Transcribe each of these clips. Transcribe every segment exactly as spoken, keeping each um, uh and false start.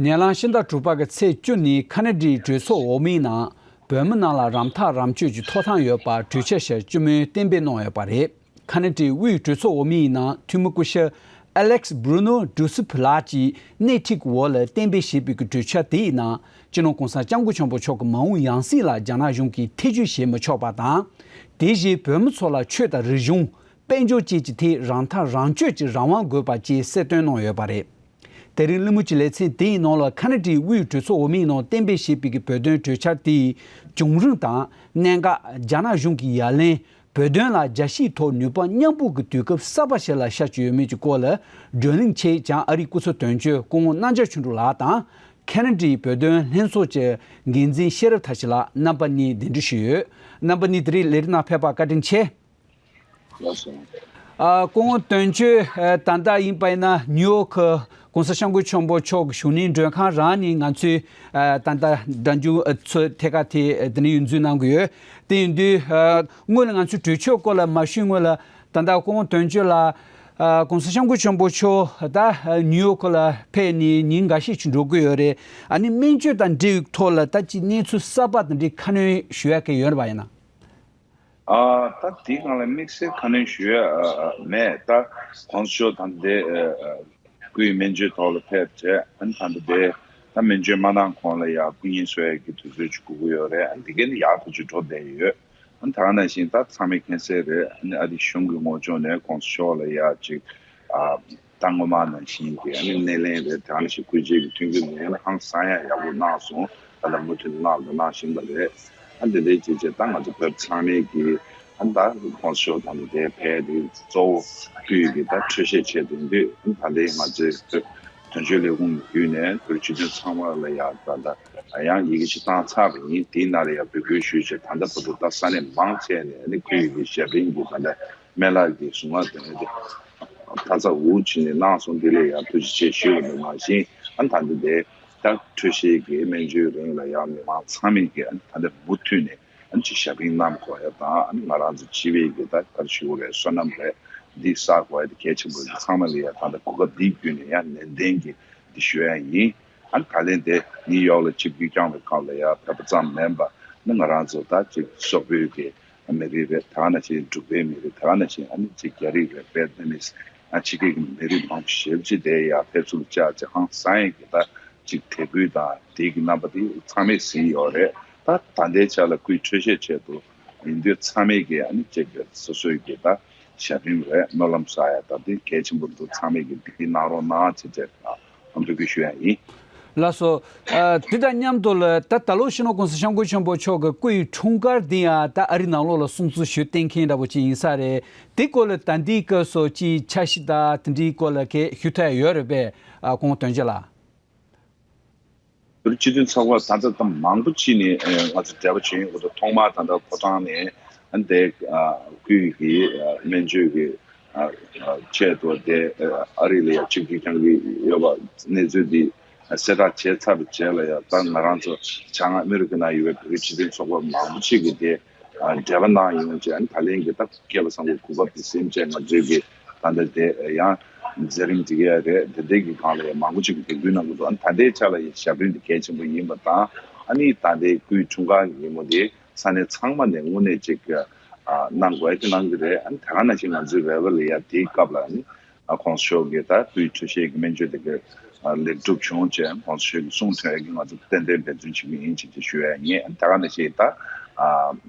ནད་ལངས་ཕྱི་ཟླ་དྲུག་པ་གི་ཚེས་བཅུ་ཉིན་ཁ་ན་ཌའི་གྲོས་ཚོགས་འོག་མའི་ནང་བོད་མི་རྣམས་ལ་རམ་འཐག་རམ་གཅོད་ཀྱི་ཐོབ་ཐང་ཡོད་པར་གྲོས་འཆར་ཞིག་སྤྱི་མོས་གཏན་འབེབས་གནང་ཡོད་པ་རེད། ཁ་ན་ཌའི་དབུས་གྲོས་ཚོགས་འོག་མའི་ནང་འཐུས་མི་སྐུ་ཞབས་ཨ་ལེགས་སྦྲུ་ནོ་ཌུ་སིབ་ལགས་ཀྱིས་སྣེ་ཁྲིད་ཀྱི་འོག་ལ་གཏན་འབེབས་བྱས་པའི་གྲོས་འཆར་དེའི་ནང་སྤྱི་ནོར་གོང་ས་སྐྱབས་མགོན་ཆེན་པོ་མཆོག་གི་མ་འོངས་ཡང་སྲིད་ལ་རྒྱ་ནག་གཞུང་གིས་ཐེ་བྱུས་བྱེད་མི་ཆོག་པ་དང་། དེ་བཞིན་བོད་མི་ཚོ་ལ་ཆོས་དང་རིག་གཞུང་། དཔལ་འབྱོར་བཅས་ཀྱི་ཐད་རང་ཐག་རང་གཅོད་ཀྱི་རང་དབང་དགོས་པ་བཅས་གསལ་སྟོན་གནང་ཡོད་པ་རེད། དེ་རིང་གླེང་མོལ་གྱི་ལེ་ཚན་དེའི་ནང་ལ་ཁ་ན་ཌའི་དབུས་གྲོས་ཚོགས་འོག་མའི་ནང་གཏན་འབེབས་བྱས་པའི་བོད་དོན་གྲོས་འཆར་དེའི་བྱུང་རིམ་དང་གནད་འགག་རྒྱ་ནག་གཞུང་གི་ཡ་ལན། བོད་དོན་ལ་རྒྱལ་སྤྱིའི་ཐོག་ནུས་པ་མཉམ་སྤུངས་ཀྱི་དུས་སྐབས་གསར་པ་ཞིག་ལ་ཤར་གྱི་ཡོད་མེད་ཀྱི་སྐོར་ལ་བགྲོ་གླེང་ཆེད་བྱང་ཨ་རིའི་སྐུ་ཚབ་དོན་གཅོད་སྐུ་ངོ་རྣམ་རྒྱལ་ཆོས་འགྲོ་ལགས་དང་། ཁ་ན་ཌའི་བོད་དོན་ལྷན་ཚོགས་ཀྱི་འགན་འཛིན་ཤེས་རབ་མཐར་ཕྱིན་ལགས་རྣམ་པ་གཉིས་གདན་འདྲེན་ཞུས་ཡོད། རྣམ་པ་གཉིས་དེ་རིང་ལས་རིམ་ནང་ཕེབས་པར་བཀའ་དྲིན་ཆེ། ལགས་སོ། ཨ། སྐུ་ངོ་དོན་གཅོད། ཨ། ད་ལྟ་ཡིན་པ་ཡིན་ན་ནིའུ་ཡོག་གི་༸གོང་ས་༸སྐྱབས་མགོན་ཆེན་པོ་མཆོག་གི་བཞུགས་གནས་མགྲོན་ཁང་རང་ནས་ང་ཚོས། ཨ། ད་ལྟ་སྒྲ་འཇུག་ཚོ་ཐད་ཀར་དེ་དེ་ནས་ཡོངས་འཛིན་གནང་གི་ཡོད། དེ་ཡིན་དུས། ཨ། སྔོན་ལ་ང་ཚོས་གྲོས་ཆོད་སྐོར་ལ་མ་ཞུས་སྔོན་ལ་ད་ལྟ་སྐུ་ངོ་དོན་གཅོད་ལགས། ཨ།༸གོང་ས་༸སྐྱབས་མགོན་ཆེན་པོ་མཆོག་ད་ནིའུ་ཡོག་ལ་ཕེབས་ནས་ཉིན་འགའ་ཤས་ཅིག་འགྲོ་གི་ཡོད་རེད། ཨ་ནི་སྨན་བཅོས་དང་འབྲེལ་བའི་ཐོག་ལ་ད་ཅིག་གནས་ཚུལ་གསར་པ་དེ་འདྲའི་ཁ་སྣོན་ཞུ་ཡག་གི་ཡོད་རེད་པ་ཡིན་ན། ཨ། ད་དེའི་སྒང་ལ་དམིགས་བསལ་ཁ་སྣོན་ཞུ་ཡ་ཨ་ཨ་མེད། ད་༸གོང་ས་མཆོག་ད་ལྟ་དེ་ཨ་ཨ་སྐུའི་སྨན་བཅོས་ཐོག་ལ་ཕེབས་བྱས། ཨ་ནི་ད་ལྟ་དེ་ད་སྨན་བཅོས་མ་གནང་གོང་ལ་ཡ་སྐུ་ཉིད་གསོ་ཡ་གི་དུས་ཚོད་ཅིག་འགོར་གྱི་ཡོད་རེད། ཨ་ནི་དེ་གས་ནི་ཡག་ཐག་ཆོད་འགྲོ་བསྡད་ཡོད། ཨ་ནི་ད་ག་ནང་བཞིན་ད་ཚང་མས་མཁྱེན་གསལ་རེད། ཨ་ནི་ཨ་རིའི་གཞུང་གི་ངོས་ཕྱོགས་ནས་༸གོང་ས་མཆོག་ལ་ཡ་ཅིག་ཨ། ད་སྔོན་མ་ནང་བཞིན་གྱི་ཨ་ནི་སྣེ་ལེན་རེད། དེ་ནང་བཞིན་སྐུ་ཕྱྭའི་གི་མཐུན་རྐྱེན་ལེན་ལ་ཧང་སང་ཡ་ཡག་པོ་གནང་སོང་། ད་ལྟ་མུ་མཐུད་གནང་དང་གནང་བཞིན་པ་རེད། ཨ་འདི་འདྲའི་བྱས་བྱས་ད་ང་ཚོ་བོད་ཚང་མས་ཀྱི་ཨ་ད་༸གོང་ས་མཆོག་དང་དེ་ཕེབས་དེ་གཙོ་བོ་སྐུའི་གི་ད་འཕྲོད་བཞེས་བྱས་དེ་འདུག་ཨ་ད་ལྟའི་ང་ཚོའི་བོད་དོན་གཅོད་ལས་ཁུངས་བརྒྱུད་ནས་བོད་སྤྱི་མཐུན་ཚོགས་པ་ལ་ཡ་ད་ལྟ་ཡང་ཡི་གེ་ཞིག་བཏང་ཚར་བ་ཡིན། དེའི་ནང་ལ་ཡ་འབོད་སྐུལ་ཞུས་བྱས་ད་ལྟ་བར་དུ་ད་ས་གནས་མང་ཆེ་ནས་ཨ་ནི་སྐུའི་གི་ཞབས་རིམ་གྱི་ད་ལྟ་སྨན་བླ་གི་གཟུངས་སྔགས་དེ་ནི་དེ་ད་ཚ་འུར་བྱས་ནས་གནང་སོང་། དེ་ལས་ཡང་ཐུགས་རྗེ་ཆེ་ཞུས་པ་དང་མ་གཞི་ཨ་ད་འདི་དེ་ད་འཕྲོད་བཞེས་ཀྱི་སྨན་བཅོས་རིང་ལ་ཡང་མི་མང་ཚང་མས་ཀྱི་ཨ་ད་འདི་མུ་མཐུད་ནས་ཨ་ཅིག་ཞབས་རིམ་གནང་དགོས་ཡ་དང་། ཨ་ང་རང་ཚོ་སྤྱི་པའི་གི་ད་ག་རེ་ཞུ་དགོས་རེད། བསོད་ནམས་རེད། འདི་བསགས་དགོས་ཡ་དེ་གལ་ཆེན་པོ་རེད། ཚང་མ་ལ་ཡ་ད་ད་གོ་སྐབས་འདི་བརྒྱུད་ནས་ཡང་ནན་ཏན་གྱིས་འདི་ཞུ་ཡ་ཡིན། ཨ་ད་ལན་དེ་ནིའུ་ཡོག་ལ་ཆིབས་བསྒྱུར་བསྐྱངས་པའི་སྐབས་ལ་ཡ་ཕེབས་པ་ཙམ་མིན་པ་ནི་ང་རང་ཚོ་ད་ཅིག་སོག་པོའི་གི་མི་རིགས་རེད། ད་ག་ནང་བཞིན་འབྲུག་པའི་མི་རིགས། ད་ག་ནང་བཞིན་ཨ་ནི་ཅིག་རྒྱ་རིགས་རེད། བེད་ནམ་མི་སི་ཨ་ཕྱི་རྒྱལ་གྱི་མི་རིགས་མང་པོ་ཞེ་པོ་ཅིག་དེ་ཡར་ཕེབས་བསུ་བཅར་ཅིག་ཧང་སང་ཡས་ཀྱི་ད་ཅིག་དད་གུས་དང་དེའི་གི་རྣམ་པ་དེ་ཚང་མས་གཟིགས་ཡོད་རེད། ད་ད་ལྟའི་ཆ་ལ་སྐུའི་འཕྲོད་བཞེས་ཆེད་དུ་ཡིན་དུས་ཚང་མས་ཀྱི་ཨ་ནི་ཅིག་སོ་སོའི་གི་ད་ཞབས་རིམ་རེད། སྨོན་ལམ་བསགས་ཡ་ད་དེ་གལ་ཆེན་པོ་འདུག་ཚང་མས་ཀྱི་འདི་གནང་རོགས་གནང་ཅེས་བྱས་ཨ་འབོད་སྐུལ་ཞུ་ཡ་ཡིན། ལགས་སོ། ཨ་དེ་དང་མཉམ་དུ་ལ་ད་ད་ལོ་སྤྱི་ནོར་༸གོང་ས་༸སྐྱབས་མགོན་ཆེན་པོ་མཆོག་གི་སྐུ་ཡི་འཁྲུངས་སྐར་འདི་ཡང་ད་ཨ་རི་ནང་ལོགས་ལ་སྲུང་བརྩི་ཞུ་གཏན་འཁེལ་འདྲ་པོ་ཅིག་ཡིན་ས་རེད། དེ་སྐོར་ལ་ད་ལྟའི་སྐབས་སུ་ཅིག་འཆར་གཞི་དང་དེ་འདྲའི་སྐོར་ལ་གས་ཞུ་ཐུབ་ཡ་ཡོད་རེད་པས། ཨ་སྐུ་ངོ་དོན་གཅོད་ལགས། བོད་སྤྱི་མཐུན་ཚོགས་པ་ད་ལྟ་ད་མང་པོ་ཅིག་ནས་ཨེ་ང་ཚོ་འབྲེལ་བ་བྱས་ཡོང་གི་འདུག་ཐོག་མར་ད་ལྟ་ཕོ་བྲང་ནས་ཨ་འདི་ཨ་སྐུའི་གི་ཨ་སྨན་བཅོས་ཀྱི་ཨ་ཨ་ཆེད་དུ་དེ་ཨ་ཨ་རི་ལ་ཡ་ཆིབས་བསྒྱུར་བསྐྱངས་ཀྱི་ཡོད་པ་གནས་ཚུལ་འདི་གསལ་བསྒྲགས་བྱས་ཚར་བའི་རྗེས་ལ་ཡ་ད་ང་རང་ཚོ་བྱང་ཨ་མི་རི་ཀ་ནང་ཡོད་པའི་བོད་རིགས་སྤྱི་མཐུན་ཚོགས་པ་མང་པོ་ཅིག་གིས་དེ་ཨ་འབྲེལ་བ་གནང་ཡོང་བྱས། ཨ་ནི་ད་ལན་གྱི་ད་སྐལ་བ་བཟང་པོ་གོ་སྐབས་དེ་ཟིན་བྱས་ང་ཚོའི་གི་ད་ལྟ་དེ་ཡང་མཛད་རིམ་འགྲིག་ཡ་རེད། དེ་འདྲའི་གི་སྒང་ལ་ཡང་མང་པོ་ཅིག་གིས་དད་གུས་གནང་གི་འདུག་ཨ་ནི་ད་ལྟའི་ཆ་ལ་ཡང་ཞབས་རིམ་དེ་གལ་ཆེན་པོ་ཡིན་པ་དང་། ཨ་ནི་ད་ལྟའི་སྐུའི་འཁྲུངས་སྐར་གྱི་ཉིན་མོ་དེ་ས་གནས་ཚང་མ་ནས་དངོས་གནས་ཅིག་ཨ་གནང་དགོས་ཀྱི་གནང་གི་རེད། ཨ་ནི་ད་ག་ནང་བཞིན་ང་ཚོའི་རེ་བ་ལ་ཡ་དེའི་སྐབས་ལ་ཨ་ནི་ཨ་༸གོང་ས་མཆོག་གི་ད་སྐུའི་འཕྲོད་བཞེས་ཀྱི་སྨན་བཅོས་དེ་ག་ཨ་ལེགས་གྲུབ་བྱུང་བྱས་༸གོང་ས་མཆོག་གི་གསུང་ཐོས་ཀྱི་ང་ཚོ་ཏན་ཏན་འབད་བརྩོན་བྱེད་ཀྱི་ཡིན་ཅེས་ཅིག་ཞུ་ཡ་ཡིན། ཨ་ནི་ད་ག་ནང་བཞིན་ད་ཨ་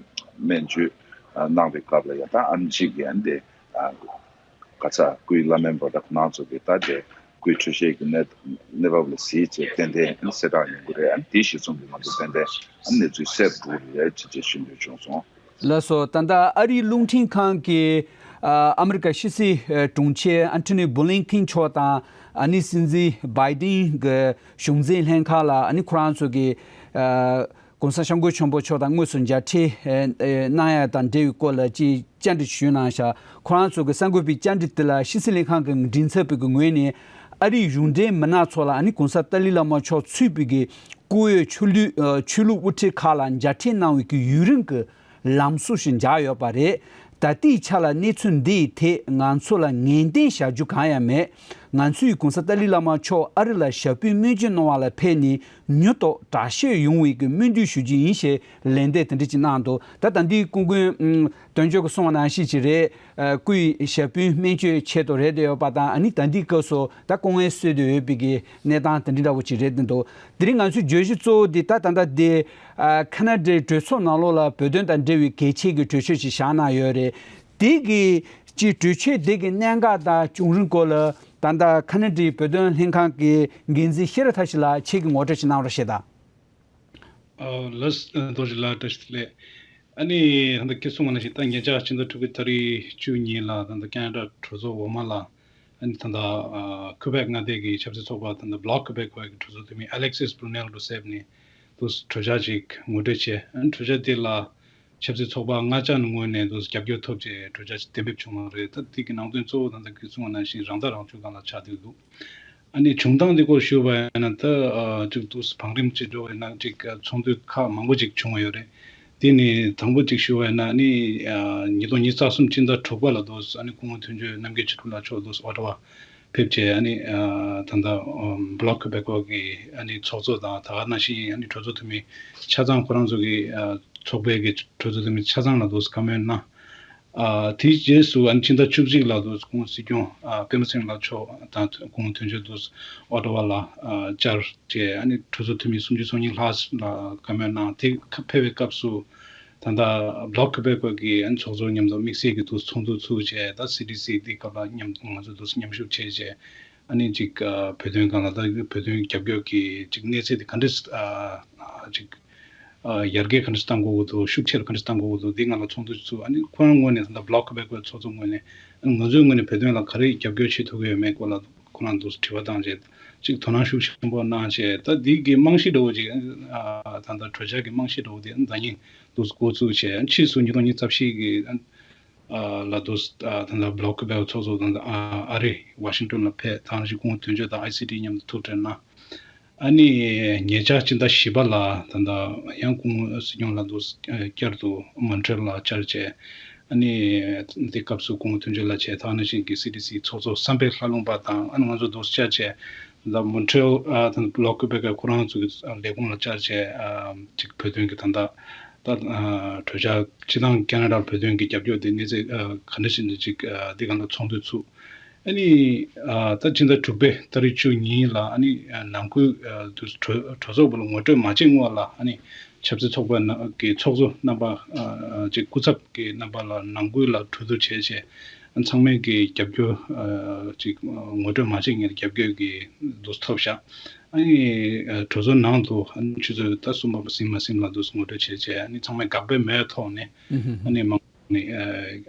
སྨན་བཅོས་ཨ་གནང་བའི་སྐབས་ལ་ཡ་ད་ཨ་ནི་གཅིག་གི་ཨ་ནི་དེ་ཨ་ག་ཚ་སྐུའི་བླ་སྨན་པ་དང་ཁོང་ཚོ་གིས་ད་དེ་སྐུའི་འཕྲོད་བཞེས་ཀྱི་གནས་གནས་བབ་ལ་གཟིགས་བྱས་ཏན་ཏན་གསལ་བསྒྲགས་ཡོང་གི་རེད། ཨ་ནི་དེའི་གཞི་བཟུང་གིས་ང་ཚོ་ཏན་ཏན་ཨ་ནི་གནས་ཚུལ་གསལ་པོ་རེད་ཅེས་བྱས་ཞུ་འདོད་བྱུང་སོང་། ལགས་སོ། ད་ལྟ་ཨ་རིའི་རླུང་འཕྲིན་ཁང་གིས་ཨ་ཨ་མི་རི་ཀ་ཕྱི་སྲིད་ཨ་དྲུང་ཆེ་ཨན་ཐོ་ནི་བྷུ་ལིན་ཁིན་མཆོག་དང་ཨ་ནི་སྲིད་འཛིན་བྷའི་ཌེན་གྱི་གཞུང་འཛིན་ལྷན་ཁང་ལ་ཨ་ནི་ཁོ་རང་ཚོ་གིས་ཨ་༸གོང་ས་༸སྐྱབས་མགོན་ཆེན་པོ་མཆོག་དང་དངོས་སུ་མཇལ་འཕྲད་ཨ་ཨ་གནང་ཡ་དང་འབྲེལ་བའི་སྐོར་ལ་ཅིག་བཅར་འདྲི་ཞུས་གནང་ཤག་ཁོ་རང་ཚོ་གི་གསར་འགོད་པའི་བཅར་འདྲི་དེ་ལ་ཕྱི་སྲིད་ལྷན་ཁང་གི་མགྲིན་ཚབ་པའི་གི་ངོས་ནས་ཨ་རིའི་གཞུང་འབྲེལ་མི་སྣ་ཚོ་ལ་ཨ་ནི་༸གོང་ས་ཏཱ་ལའི་བླ་མ་མཆོག་ཚུད་པའི་གི་བཀུར་འོས་ཆོས་ལུགས་ཨ་ཆོས་ལུགས་དབུ་ཁྲིད་ཁག་ལ་མཇལ་འཕྲད་གནང་བའི་གི་ཡུན་རིང་གི་ལམ་སྲོལ་ཞིག་འཇགས་ཡོད་པ་རེད། ད་ལྟའི་ཆ་ལ་གནས་ཚུལ་འདིའི་ཐད་ང་ཚོ་ལ་ངེས་གཏན་བཞག་རྒྱུ་གང་ཡང་མེད། ང་ཚོས་གོང་ས་ཏཱ་ལའི་བླ་མ་མཆོག་ཨ་རི་ལ་ཞབས་པུས་སྨན་བཅོས་གནང་བ་ལ་ཕེབས་ནས་མྱུར་དུ་དྲག་ཤོས་ཡོང་བའི་གི་སྨོན་འདུན་ཞུ་རྒྱུ་ཡིན་ཞེས་ལན་འདེབས་དེ་འདྲ་ཅིག་གནང་འདུག་ད་ད་འདི་སྐུ་མགྲོན་ཨུམ་དོན་གཅོད་ཀྱིས་གསུངས་པ་ནང་བཞིན་ཅིག་རེད། ཨ་སྐུའི་ཞབས་པུས་སྨན་བཅོས་ཆེད་དུ་རེད་བསྡད་ཡོད་པ་དང་། ཨ་ནི་ད་འདི་སྐབས་སུ་ད་སྐུ་ངལ་གསོས་བསྡད་ཡོད་པའི་གི་གནས་སྟངས་དེ་འདྲ་འདྲ་བོ་ཅིག་རེད་བསྡད་འདུག་དེ་རིང་ང་ཚོའི་བརྗོད་གཞི་གཙོ་བོ་འདི་ད་ད་ལྟ་འདི་ཨ་ཁ་ན་ཌའི་གྲོས་ཚོགས་ནང་ལོགས་ལ་བོད་དོན་དང་འབྲེལ་བའི་གལ་ཆེ་གི་གྲོས་ཆོད་ཅིག་བཞག་གནང་ཡོད་རེད། དེ་གི་ཅིག་གྲོས་ཆོད་དེ་གི་གནད་འགག་དང་བྱུང་རིམ་སྐོར་ལ་ད་ལྟ་ཁ་ན་ཌའི་བོད་དོན་ལྷན་ཁང་གི་འགན་འཛིན་ཤེས་རབ་མཐར་ཕྱིན་ལགས་ཁྱེད་ཀྱིས་ངོ་སྤྲོད་ཅིག་གནང་རོགས་ཞེས་དང་། ཨ་ལགས་སོ། རྡོ་རྗེ་ལགས་བཀྲ་ཤིས་བདེ་ལེགས། ཨ་ནི་ད་ལྟ་ཁྱེད་གསུངས་པ་ནང་བཞིན་ད་ཉེ་ཆར་ཕྱི་ཟླ་དྲུག་པའི་ཏ་རིག་བཅུ་གཉིས་ལ་ད་ལྟ་ཁེ་ན་ཌ་གྲོས་ཚོགས་འོག་མ་ལ་ཨ་ནི་ད་ལྟ་ཨ་ཁུ་བེག་མངའ་སྡེ་གི་ཆབ་སྲིད་ཚོགས་པ་ད་ལྟ་Bloc Québécois གི་གྲོས་ཚོགས་འཐུས་མི་Alexis Brunel གྲུ་གསེབ་ནས་དུ་གྲོས་འཆར་ཅིག་ངོ་སྤྲོད་བྱས། ཨ་ནི་གྲོས་འཆར་དེ་ལ་ཆབ་སྲིད་ཚོགས་པ་ལྔ་ཆ་ནས་ངོས་ནས་དུ་རྒྱབ་སྐྱོར་ཐོབ་རྗེས་གྲོས་འཆར་ཅིག་གཏན་འབེབས་བྱུང་བ་རེད། ད་དེ་གི་ནང་དོན་གཙོ་བོ་ད་ལྟ་ཁྱེད་གསུངས་པ་ནང་བཞིན་རང་ཐག་རང་གཅོད་སྒང་ལ་ཆགས་བསྡད་འདུག་ཨ་ནི་བྱུང་སྟངས་འདི་སྐོར་ཞུ་བ་ཡིན་ན་ད་ཨ་ཅིག་ཏུ་བང་རིམ་ཅིག་འགྲོ་བ་ཡིན་ན་ཅིག་ཚོགས་འདུ་ཁག་མང་པོ་ཅིག་བྱུང་བ་ཡོད་རེད། དེ་ནི་དང་པོ་ཅིག་ཞུ་བ་ཡིན་ན་ཨ་ནི་ཨ་ཉིས་སྟོང་ཉི་ཤུ་རྩ་གསུམ་སྤྱི་ཟླ་དྲུག་པ་ལ་དུ་ཨ་ནི་སྐུ་ངོ་དོན་གཅོད་རྣམ་རྒྱལ་ཆོས་གྲུབ་ལགས་མཆོག་དུ་ཨོ་ཊ་ཝ་ཕེབས་བྱས། ཨ་ནི་ཨ་ད་ལྟ་ཨ་Bloc Québécois གི་ཨ་ནི་ཚོགས་གཙོ་དང་ད་ག་ནང་བཞིན་ཨ་ནི་གྲོས་ཚོགས་འཐུས་མི་ཆ་ཚང་ཁོ་རང་ཚོ་གི་ཨ་ཚོགས་པའི་གི་གྲོས་ཚོགས་འཐུས་མི་ཆ་ཚང་ལ་དུ་བཀའ་མོལ་གནང་། ཨ་དེའི་རྗེས་སུ་ཨ་ནི་ཕྱི་ཟླ་བཅུ་གཅིག་ལ་དུ་སྐུ་ངོ་སྲིད་སྐྱོང་ཨ་པད་མ་སེང་ལགས་མཆོག་དང་སྐུ་ངོ་དོན་གཅོད་དུ་ཨོ་ཊ་ཝ་ལ་ཨ་བཅར་བྱས། ཨ་ནི་གྲོས་ཚོགས་འཐུས་མི་སུམ་ཅུ་སོ་གཉིས་ལྷག་ལ་བཀའ་མོལ་གནང་། དེ་ཁ་ཕེབས་པའི་སྐབས་སུ་ད་ལྟ་Bloc Québécois གི་ཨ་ནི་ཚོགས་གཙོ་མཉམ་དུ་དམིགས་བསལ་གྱི་དུ་ཚོགས་འདུ་ཚུགས་བྱས། ད་སི་ཌི་སི་དེའི་སྐབས་ལ་མཉམ་ང་ཚོ་དུ་མཉམ་ཞུགས་བྱས་བྱས། ཨ་ནི་ཅིག་ཨ་བོད་དོན་སྒང་ལ་ད་བོད་དོན་རྒྱབ་སྐྱོར་གྱི་ཅིག་གནས་ཚད་དེ་ག་འདྲས་ཨ་ཅིག་ཨ་ཡར་རྒྱས་ག་འདྲས་བཏང་དགོས་ཀྱི་འདུག་ཤུགས་ཆེ་རུ་ག་འདྲས་བཏང་དགོས་ཀྱི་འདུག་འདི་སྒང་ལ་ཚོགས་འདུ་ཚུགས། ཨ་ནི་ཁོ་རང་ངོས་ནས་ད་ལྟ་Bloc Québécois ཚོགས་གཙོ་ངོས་ནས་ཨ་ནི་ང་ཚོའི་ངོས་ནས་བོད་དོན་ལ་ག་རེ་རྒྱབ་སྐྱོར་བྱེད་ཐུབ་ཀྱི་ཡོད་མེད་སྐོར་ལ་ཁོ་རང་དུ་དྲི་བ་བཏང་བྱས་ཅིག་དོ་སྣང་ཤུགས་ཆེན་པོ་གནང་བྱས། ད་འདི་གི་རྨང་གཞི་འདྲ་བོ་ཅིག་ཨ་ད་ལྟ་གྲོས་འཆར་གྱི་རྨང་གཞི་འདྲ་བོ་དེ་ཨ་ནི་ད་ཉིན་དུ་འགོ་བཙུགས་བྱས། ཕྱིས་སུ་ཉིས་སྟོང་ཉི་ཤུ་རྩ་བཞི་གི་ཨ་ལ་དུ་ད་ལྟ་Bloc Québécois ཚོགས་གཙོ་དང་ཨ་རི་ཝ་ཤིང་ཏོན་ལ་ཕེབས། ད་ག་ནང་བཞིན་སྐུ་ངོ་དོན་གཅོད་དང་ཨའི་སི་ཊི་མཉམ་དུ་ཐུག་འཕྲད་གནང་། ཨ་ནི་ཉེ་ཆར་སྤྱི་ཟླ་བཞི་པ་ལ་ད་ལྟ་ཡང་སྐུ་ངོ་སྲིད་སྐྱོང་ལགས་དུ་བསྐྱར་དུ་མོན་ཊི་རེལ་ལ་བཅར་བྱས། ཨ་ནི་དེ་སྐབས་སུ་སྐུ་ངོ་དོན་གཅོད་ལགས་བྱས། ད་ག་ནང་བཞིན་གྱི་སི་ཌི་སི་ཚོགས་གཙོ་བསམ་འཕེལ་ལྷ་ལུང་པ་དང་ཨ་ནི་ང་ཚོ་དུ་བཅར་བྱས། ད་ལྟ་མོན་ཊི་རེལ་ཨ་ད་ལྟ་Bloc Québécois ཁོ་རང་ཚོ་གི་ལས་ཁུངས་ལ་བཅར་བྱས། ཨ་ཅིག་བོད་དོན་གྱི་ད་ལྟ་ད་ཨ་གྲོས་འཆར་སྤྱི་བཏང་ཁེ་ན་ཌ་བོད་དོན་གྱི་རྒྱབ་སྐྱོར་དེ་གནས་ཚད་ཨ་ག་འདྲ་ཞིག་འདི་ཅིག་ཨ་འདི་སྒང་ལ་ཚོགས་འདུ་ཚུགས། ཨ་ནི་ཨ་ད་ཕྱི་ཟླ་དྲུག་པའི་ཏ་རིག་བཅུ་གཉིས་ལ་ཨ་ནི་ཨ་ནང་ཁུལ་ཨ་དུ་གྲོས་གྲོས་ཚོགས་པ་ལ་ངོ་སྤྲོད་མ་བྱེད་སྔོན་ལ་ཨ་ནི་ཆབ་སྲིད་ཚོགས་པ་ནང་གི་ཚོགས་གཙོ་རྣམ་པ་ཨ་ཅིག་སྐུ་ཚབ་ཀྱི་རྣམ་པ་ལ་ནང་ཁུལ་ལ་གྲོས་བསྡུར་བྱས་བྱས། ཨ་ཚང་མས་ཀྱི་རྒྱབ་སྐྱོར་ཨ་ཅིག་ངོ་སྤྲོད་མ་བྱེད་སྔོན་རྒྱབ་སྐྱོར་གྱི་འདུ་ཐོབ་ཤག་ཨ་ནི་ཨ་གྲོས་ཚོགས་ནང་དུ་ཨ་ནི་ཆུ་ཚོད་ད་གསུམ་པ་ཟིན་མ་ཟིན་ལ་འདུ་ངོ་སྤྲོད་བྱས་བྱས། ཨ་ནི་ཚང་མས་དགག་པའི་མེད་ཐོག་ནས་ཨ་ནི་མང་ནས་ཨ་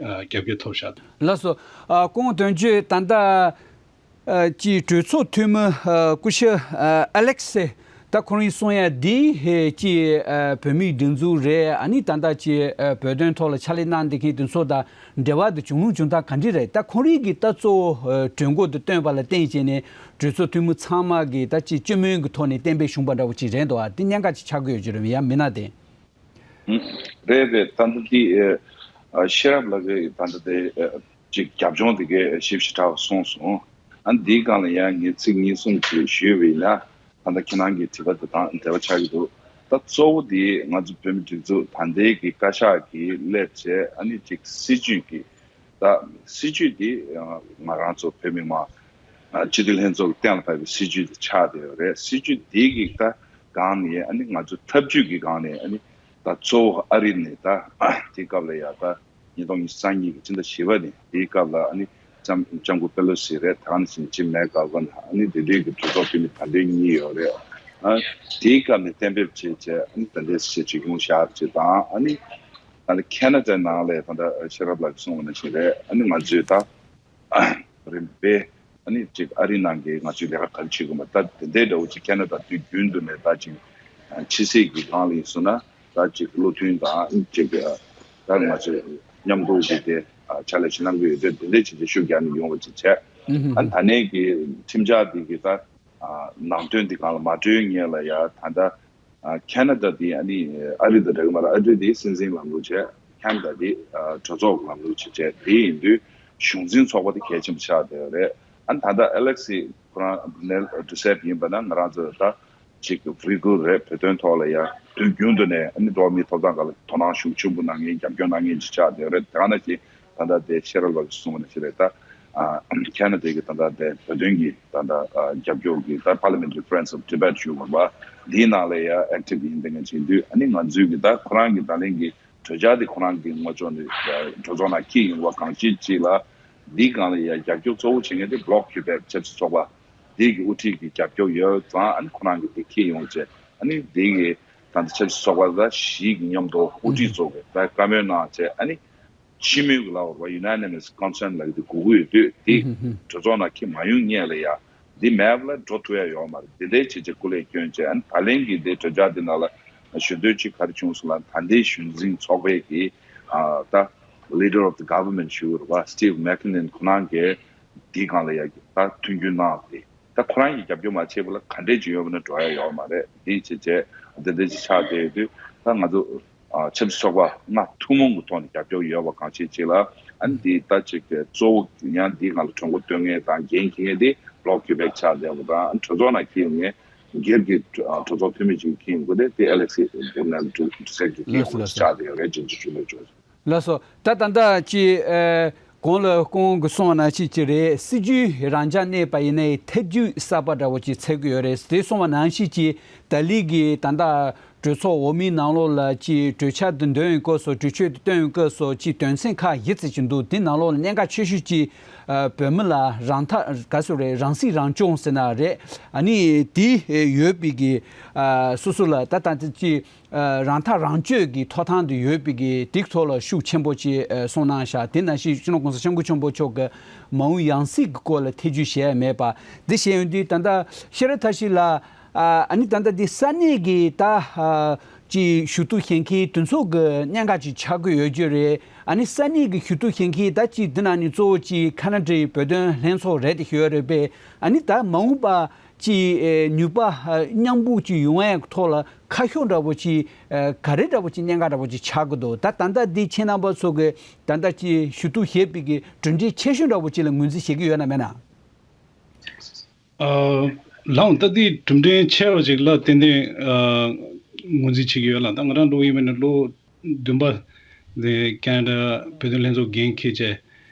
ཨ་རྒྱབ་སྐྱོར་ཐོབ་ཤག་ལགས་སོ། ཨ་སྐུ་ངོ་དོན་གཅོད་ད་ལྟ་ཨ་ཀྱི་གྲོས་ཚོགས་འཐུས་མི་ཨ་སྐུ་ཞབས་ཨ་ཨ་ལེག་སེ་ད་ཁོ་རང་གསུང་ཡ་འདི་ཧེ་ཀྱི་ཨ་བོད་མིའི་སྒྲིག་འཛུགས་རེད། ཨ་ནི་ད་ལྟ་ཀྱི་ཨ་བོད་དོན་ཐོག་ལ་ཕྱག་ལས་གནང་བསྡད་མཁན་དེ་ཚོ་དང་འབྲེལ་བ་དེ་བྱུང་ལུགས་བྱུང་སྟངས་ག་འདྲ་རེད། ད་ཁོ་རང་གི་ད་གཙོ་བོ་ཨ་གྲོས་འགོ་དེ་བཏོན་པ་ལ་བརྟེན་བྱས་ནས་གྲོས་ཚོགས་འཐུས་མི་ཚང་མ་གི་ད་ཀྱི་སྤྱི་མོས་ཀྱི་ཐོག་ནས་གཏན་འབེབས་བྱུང་པ་འདྲ་བོ་ཅིག་རེད་འདུག་ཨ་དེ་གནད་འགག་ཅིག་ཆགས་ཀྱི་ཡོད་ཀྱི་རེད་ཡ་མིན་ན་དེ། ཨུ། རེད་རེད། ད་ལྟ་འདི་ཨ་ཤེས་རབ་ལགས་ཀྱིས་ད་ལྟ་དེ་ཨ་ཅིག་རྒྱབ་ལྗོངས་དེ་གའི་ཞིབ་ཞིབ་ཕྲ་བ་གསུངས་སོང་། ཨ་འདིའི་སྒང་ལ་ཡང་ངས་ཚིག་གཉིས་གསུམ་ཅིག་ཞུས་པ་ཡིན་ན། ད་ལྟ་ཁྱེད་རང་གི་དྲི་བ་དེ་དང་འབྲེལ་བ་ཆགས་ཀྱི་འདུག་ད་གཙོ་བོ་དེ་ང་ཚོ་བོད་མི་སྒྲིག་འཛུགས་ད་ལྟའི་གི་བཀའ་ཤག་གིས་སླེབས་བྱས་ཨ་ནི་ཅིག་སྲིད་ཇུས་ཀྱི་ད་སྲིད་ཇུས་འདི་ང་རང་ཚོ་བོད་མི་མང་སྤྱི་འཐུས་ལྷན་ཚོགས་ཀྱི་གཏན་ལ་ཕབ་པའི་སྲིད་ཇུས་འདི་ཆགས་བསྡད་ཡོད་རེད། སྲིད་ཇུས་འདི་གི་ད་སྒང་ནས་ཨ་ནི་ང་ཚོ་ཐབས་ཇུས་ཀྱི་སྒང་ནས་ཨ་ནི་ད་གཙོ་བོ་ཨ་རི་ནས་ད་དེ་སྐབས་ལ་ཡ་ད་ཉིས་སྟོང་ཉི་ཤུ་རྩ་གཉིས་ཀྱི་ཕྱི་ཟླ་བཞི་པ་ནས་དེའི་སྐབས་ལ་ཨ་ནི་ལྕམ་ལྕམ་སྐུ་པེ་ལོ་སི་རེད། ད་ག་ནང་བཞིན་ཇིམ་མེག་གྷར་ཝན་ཨ་ནི་དེ་དུས་ཀྱི་གྲོས་ཚོགས་འཐུས་མི་ད་ལྟའི་གཉིས་ཡོད་རེད། ཨ་དེའི་སྐབས་ནས་གཏན་འབེབས་བྱས་བྱས་ཨ་ནི་ད་ལྟའི་སྲིད་ཇུས་ཡོངས་བཞག་ཅིག་དང་ཨ་ནི། ད་ལྟ་ཁེ་ན་ཌ་ནང་ལ་ད་ལྟ་ཤེས་རབ་ལགས་ཀྱིས་གསུངས་པ་ནང་བཞིན་རེད། ཨ་ནི་ང་ཚོས་ད་རིམ་པས་ཨ་ནི་ཅིག་ཨ་རི་ནང་གི་ང་ཚོའི་ལས་ཀ་ག་རེ་བྱེད་དགོས་པ་ད་དེ་འདྲའི་འདྲ་བོ་ཅིག་ཁེ་ན་ཌ་དུས་རྒྱུན་དུ་ནས་ད་ཅིག་ཕྱི་སྲིད་ཀྱི་སྒང་ལ་ཡིན་སོང་ན་ད་ཅིག་བློ་མཐུན་དང་ཅིག་ད་ང་ཚོས་མཉམ་རུབ་བྱས་ཏེ་ཕྱག་ལས་ཅིག་གནང་གི་ཡོད་དུས་དེ་འདྲའི་བྱས་ཏེ་ཤུགས་རྒྱག་ནས་ཡོང་བ་ཅིག་བྱས། ཨ་ནི་ད་ནས་ཀྱི་ཁྲིམས་འཆར་འདི་གི་ད་ནང་དོན་འདི་སྒང་ལ་མ་གྲོས་སྔོན་ལ་ཡ་ད་ལྟ། ཨ་ཁེ་ན་ཌ་དེ་ཨ་ནི་ཨ་རི་དང་འདྲ་གི་མ་རེད། ཨ་རི་དེ་སྲིད་འཛིན་ལམ་ལུགས་བྱས། ཁེ་ན་ཌ་དེ་ཨ་གྲོས་ཚོགས་ལམ་ལུགས་བྱས་བྱས། དེ་ཡིན་དུས་གཞུང་འཛིན་ཚོགས་པ་དེ་གལ་ཆེན་པོ་ཆགས་བསྡད་ཡོད་རེད། ཨ་ནི་ད་ལྟ་ཨེ་ལེག་སི་ཁོ་རང་བྷུ་ནེལ་ཌུ་སེབ་ཡིན་པ་ན་ང་རང་ཚོ་ད་ཅིག་རེ་སྐུལ་རེད། བོད་དོན་ཐོག་ལ་ཡ་དུས་རྒྱུན་དུ་ནས་ཨ་ནི་འགྲོ་བ་མིའི་ཐོབ་ཐང་སྒང་ལ་དོ་སྣང་ཤུགས་ཆེན་པོ་གནང་མཁན། རྒྱབ་སྐྱོར་གནང་མཁན་ཅིག་ཆགས་བསྡད་ཡོད་རེད། དེ་ག་ནང་བཞིན་ད་ལྟ་དེ་ཤེས་རབ་ལགས་ཀྱིས་གསུངས་པ་ནང་བཞིན་རེད། ད་ཨ་ཁེ་ན་ཌ་གི་ད་ལྟ་དེ་བོད་དོན་གྱི་ད་ལྟ་ཨ་རྒྱབ་སྐྱོར་གྱི་ད་Parliamentary Friends of Tibet ཞུ་དགོས་པ་འདིའི་ནང་ལ་ཡ་ཨེག་ཊིབ་ཡིན་བསྡད་མཁན་ཅིག་ཡིན་དུས། ཨ་ནི་ང་ཚོའི་གི་ད་ཁོ་རང་གི་ད་ལན་གྱི་གྲོས་འཆར་དེ་ཁོ་རང་གི་ངོ་ཕྱོགས་ནས་གྲོས་ཚོགས་ནང་འཁྱེར་ཡོང་བ་གང་ཅི་ཅིག་ལ། འདིའི་སྒང་ལ་ཡ་རྒྱབ་སྐྱོར་གཙོ་བོ་བྱེད་མཁན་དེ་བྷི་ལོག་ཀུའི་བེག་ཆབ་སྲིད་ཚོགས་པ་འདི་གི་དབུ་ཁྲིད་ཀྱི་རྒྱབ་སྐྱོར་ཡོད་ཙང་། ཨ་ནི་ཁོ་རང་གི་དེ་འཁྱེར་ཡོང་བྱས། ཨ་ནི་འདི་གི་ད་ལྟ་ཆབ་སྲིད་ཚོགས་པ་ད་བཞི་གི་མཉམ་དུ་དབུ་ཁྲིད་ཚོ་གི་ད་བཀའ་མོལ་གནང་བྱས། ཨ་ནི་སྤྱི་མོས་ཀྱི་ལབ་དགོས་རེད་པ། Unanimous Consent ལབ་ཀྱི་དེ་དགོས་ཀྱི་ཡོད་དུས། དེ་གྲོས་ཚོགས་ནང་འཁྱེར་མ་ཡོང་སྔོན་ལ་ཡ་འདི་མེད་པ་ལ་འགྲོ་ཐུབ་ཡ་ཡོད་མ་རེད། འདི་འདྲའི་བྱས་བྱས་སྐུ་ལས་བསྐྱོན་བྱས། ཨ་ནི་ད་ལན་གྱི་འདི་གྲོས་འཆར་འདི་ནང་ལ་ཞུ་འདོད་ཅིག་ག་རེ་བྱུང་སོང་ལབ་ན། ད་ལྟའི་གཞི་འཛིན་ཚོགས་པའི་གི་ཨ་ད་Leader of the Government ཞུ་དགོས་རེད་པ། Steve McMillan ཁོ་རང་གིས་འདི་སྒང་ལ་ཡ་ད་མཐུན་འགྱུར་གནང་སྟེ། ད་ཁོ་རང་གིས་རྒྱབ་སྐྱོར་མ་བྱས་པ་ལ་ག་འདྲས་ཅིག་ཡོད་པ་ན་འགྲོ་ཡ་ཡོད་མ་རེད། འདི་བྱས་བྱས་འདི་འདྲས་ཅིག་ཆགས་བསྡད་ཡོད་དུས། ད་ང་ཚོ་ཨ་ཆབ་སྲིད་ཚོགས་པ་ལྔ་ཐུན་མོང་གི་ཐོག་ནས་རྒྱབ་སྐྱོར་ཡོད་པ་གང་ཅི་ཅིག་ལ། ཨ་ནི་འདི་ད་ཅིག་གི་གཙོ་བོ་ཡང་འདི་སྒང་ལ་གྲོས་འགོ་འདོན་མཁན་དང་འགན་འཁྱེར་མཁན་དེ་བྷི་ལོག་ཀུའི་བེག་ཆགས་བསྡད་པ་དང་། གྲོས་ཚོགས་ནང་འཁྱེར་ཡོང་མཁན་སྒེར་གྱི་ཨ་གྲོས་ཚོགས་འཐུས་མི་ཅིག་འཁྱེར་ཡོང་གི་རེད། དེ་ཨེ་ལེག་སི་བྷུ་ནེལ་ཌུ་སེབ་ཀྱིས་འཁྱེར་ཡོང་གི་ཆགས་བསྡད་ཡོད་རེད། རྒྱུན་ཆད་ཞུ་མེད་བྱུང་། ལགས་སོ། ད་ད་ལྟ་ཅིག་ཨ་གོང་ལ་སྐུ་ངོ་གིས་གསུངས་པ་ནང་བཞིན་ཅིག་རེད། སྲིད་ཇུས་རང་འཇགས་གནས་པ་ཡིན་ནའི་ཐབས་ཇུས་གསར་པ་འདྲ་བོ་ཅིག་འཚོལ་གྱི་ཡོད་རེད། དེ་གསུངས་པ་ནང་བཞིན་ཅིག་ད་ལི་གི་ད་ལྟ་གྲོས་ཚོགས་འོག་མའི་ནང་ལོགས་ལ་ཅིག་གྲོས་འཆར་དེ་འདོན་ཡོང་སྐབས་སུ། གྲོས་ཆོད་དེ་བཏོན་ཡོང་སྐབས་སུ་ཅིག་དོན་ཚན་ཁག་བཞི་ཙམ་ཅིག་འདུག་དེ་ནང་ལོགས་ལ་གནད་འགག་ཆེ་ཤོས་ཅིག་ཨ་བོད་མི་ལ་རང་ཐག་ག་ཚོད་རེད། རང་སྲིད་རང་སྐྱོང་ཟེར་ན་རེད། ཨ་ནི་དེ་ཡོད་པའི་གི་ཨ་སོ་སོ་ལ་ད་ད་ཅིག་ཨ་རང་ཐག་རང་གཅོད་ཀྱི་ཐོབ་ཐང་དེ་ཡོད་པའི་གི་དེའི་ཐོག་ལ་ཤུགས་ཆེན་པོ་ཅིག་ཨ་གསུངས་གནང་ཤག་དེ་ནང་བཞིན་སྤྱི་ནོར་༸གོང་ས་༸སྐྱབས་མགོན་ཆེན་པོ་མཆོག་གིས་མ་འོངས་ཡང་སྲིད་ཀྱི་སྐོར་ལ་ཐེ་བྱུས་བྱས་མེད་པ། འདི་བཤད་ཡོང་དུས་ད་ལྟ་ཤེས་རབ་མཐར་ཕྱིན་ལགས། ཨ་ཨ་ནི་ད་ལྟ་འདི་ས་གནས་ཀྱི་ད་ཨ་ཅིག་ཞུ་གཏུག་བྱེད་མཁན་དེ་ཚོ་གི་གནད་འགག་ཅིག་ཆགས་ཀྱི་ཡོད་རྒྱུ་རེད། ཨ་ནི་ས་གནས་ཀྱི་ཞུ་གཏུག་བྱེད་མཁན་ད་ཅིག་འདི་ནང་ནས་གཙོ་བོ་ཅིག་ཁ་ན་ཌའི་བོད་དོན་ལྷན་ཚོགས་རེད་དེ་ཞུ་ཡ་རེད་པས། ཨ་ནི་ད་མ་འོངས་པ་ཅིག་ཨེ་ནུས་པ་ཨ་མཉམ་སྤུངས་ཅིག་ཡོང་ཡ་ཐོག་ལ་ཁ་ཕྱོགས་འདྲ་བོ་ཅིག་ཨ་ག་རེ་འདྲ་བོ་ཅིག་གནད་འགག་འདྲ་བོ་ཅིག་ཆགས་ཀྱི་འདུག་ད་ད་ལྟ་འདི་ཁྱེད་རྣམ་པ་ཚོ་གི་ད་ལྟ་ཅིག་ཞུ་གཏུག་བྱེད་པའི་གི་གྲུབ་འབྲས་ཆེ་ཤོས་འདྲ་བོ་ཅིག་ལ་ངོས་འཛིན་བྱེད་ཀྱི་ཡོད་ན་མེད་ན། ཨ་ལགས། ད་འདི་གྲུབ་འབྲས་ཆེ་བ་ཅིག་ལ་ཏན་ཏན་ཨ་ངོས་འཛིན་བྱེད་ཀྱི་ཡོད་ལ། ད་ང་རང་འདྲ་བོ་ཡིན་པ་ན་ལོ་བདུན་པ་དེ་ཁེ་ན་ཌ་བོད་དོན་ལྷན་ཚོགས་འགན་འཁྱེར་བྱས་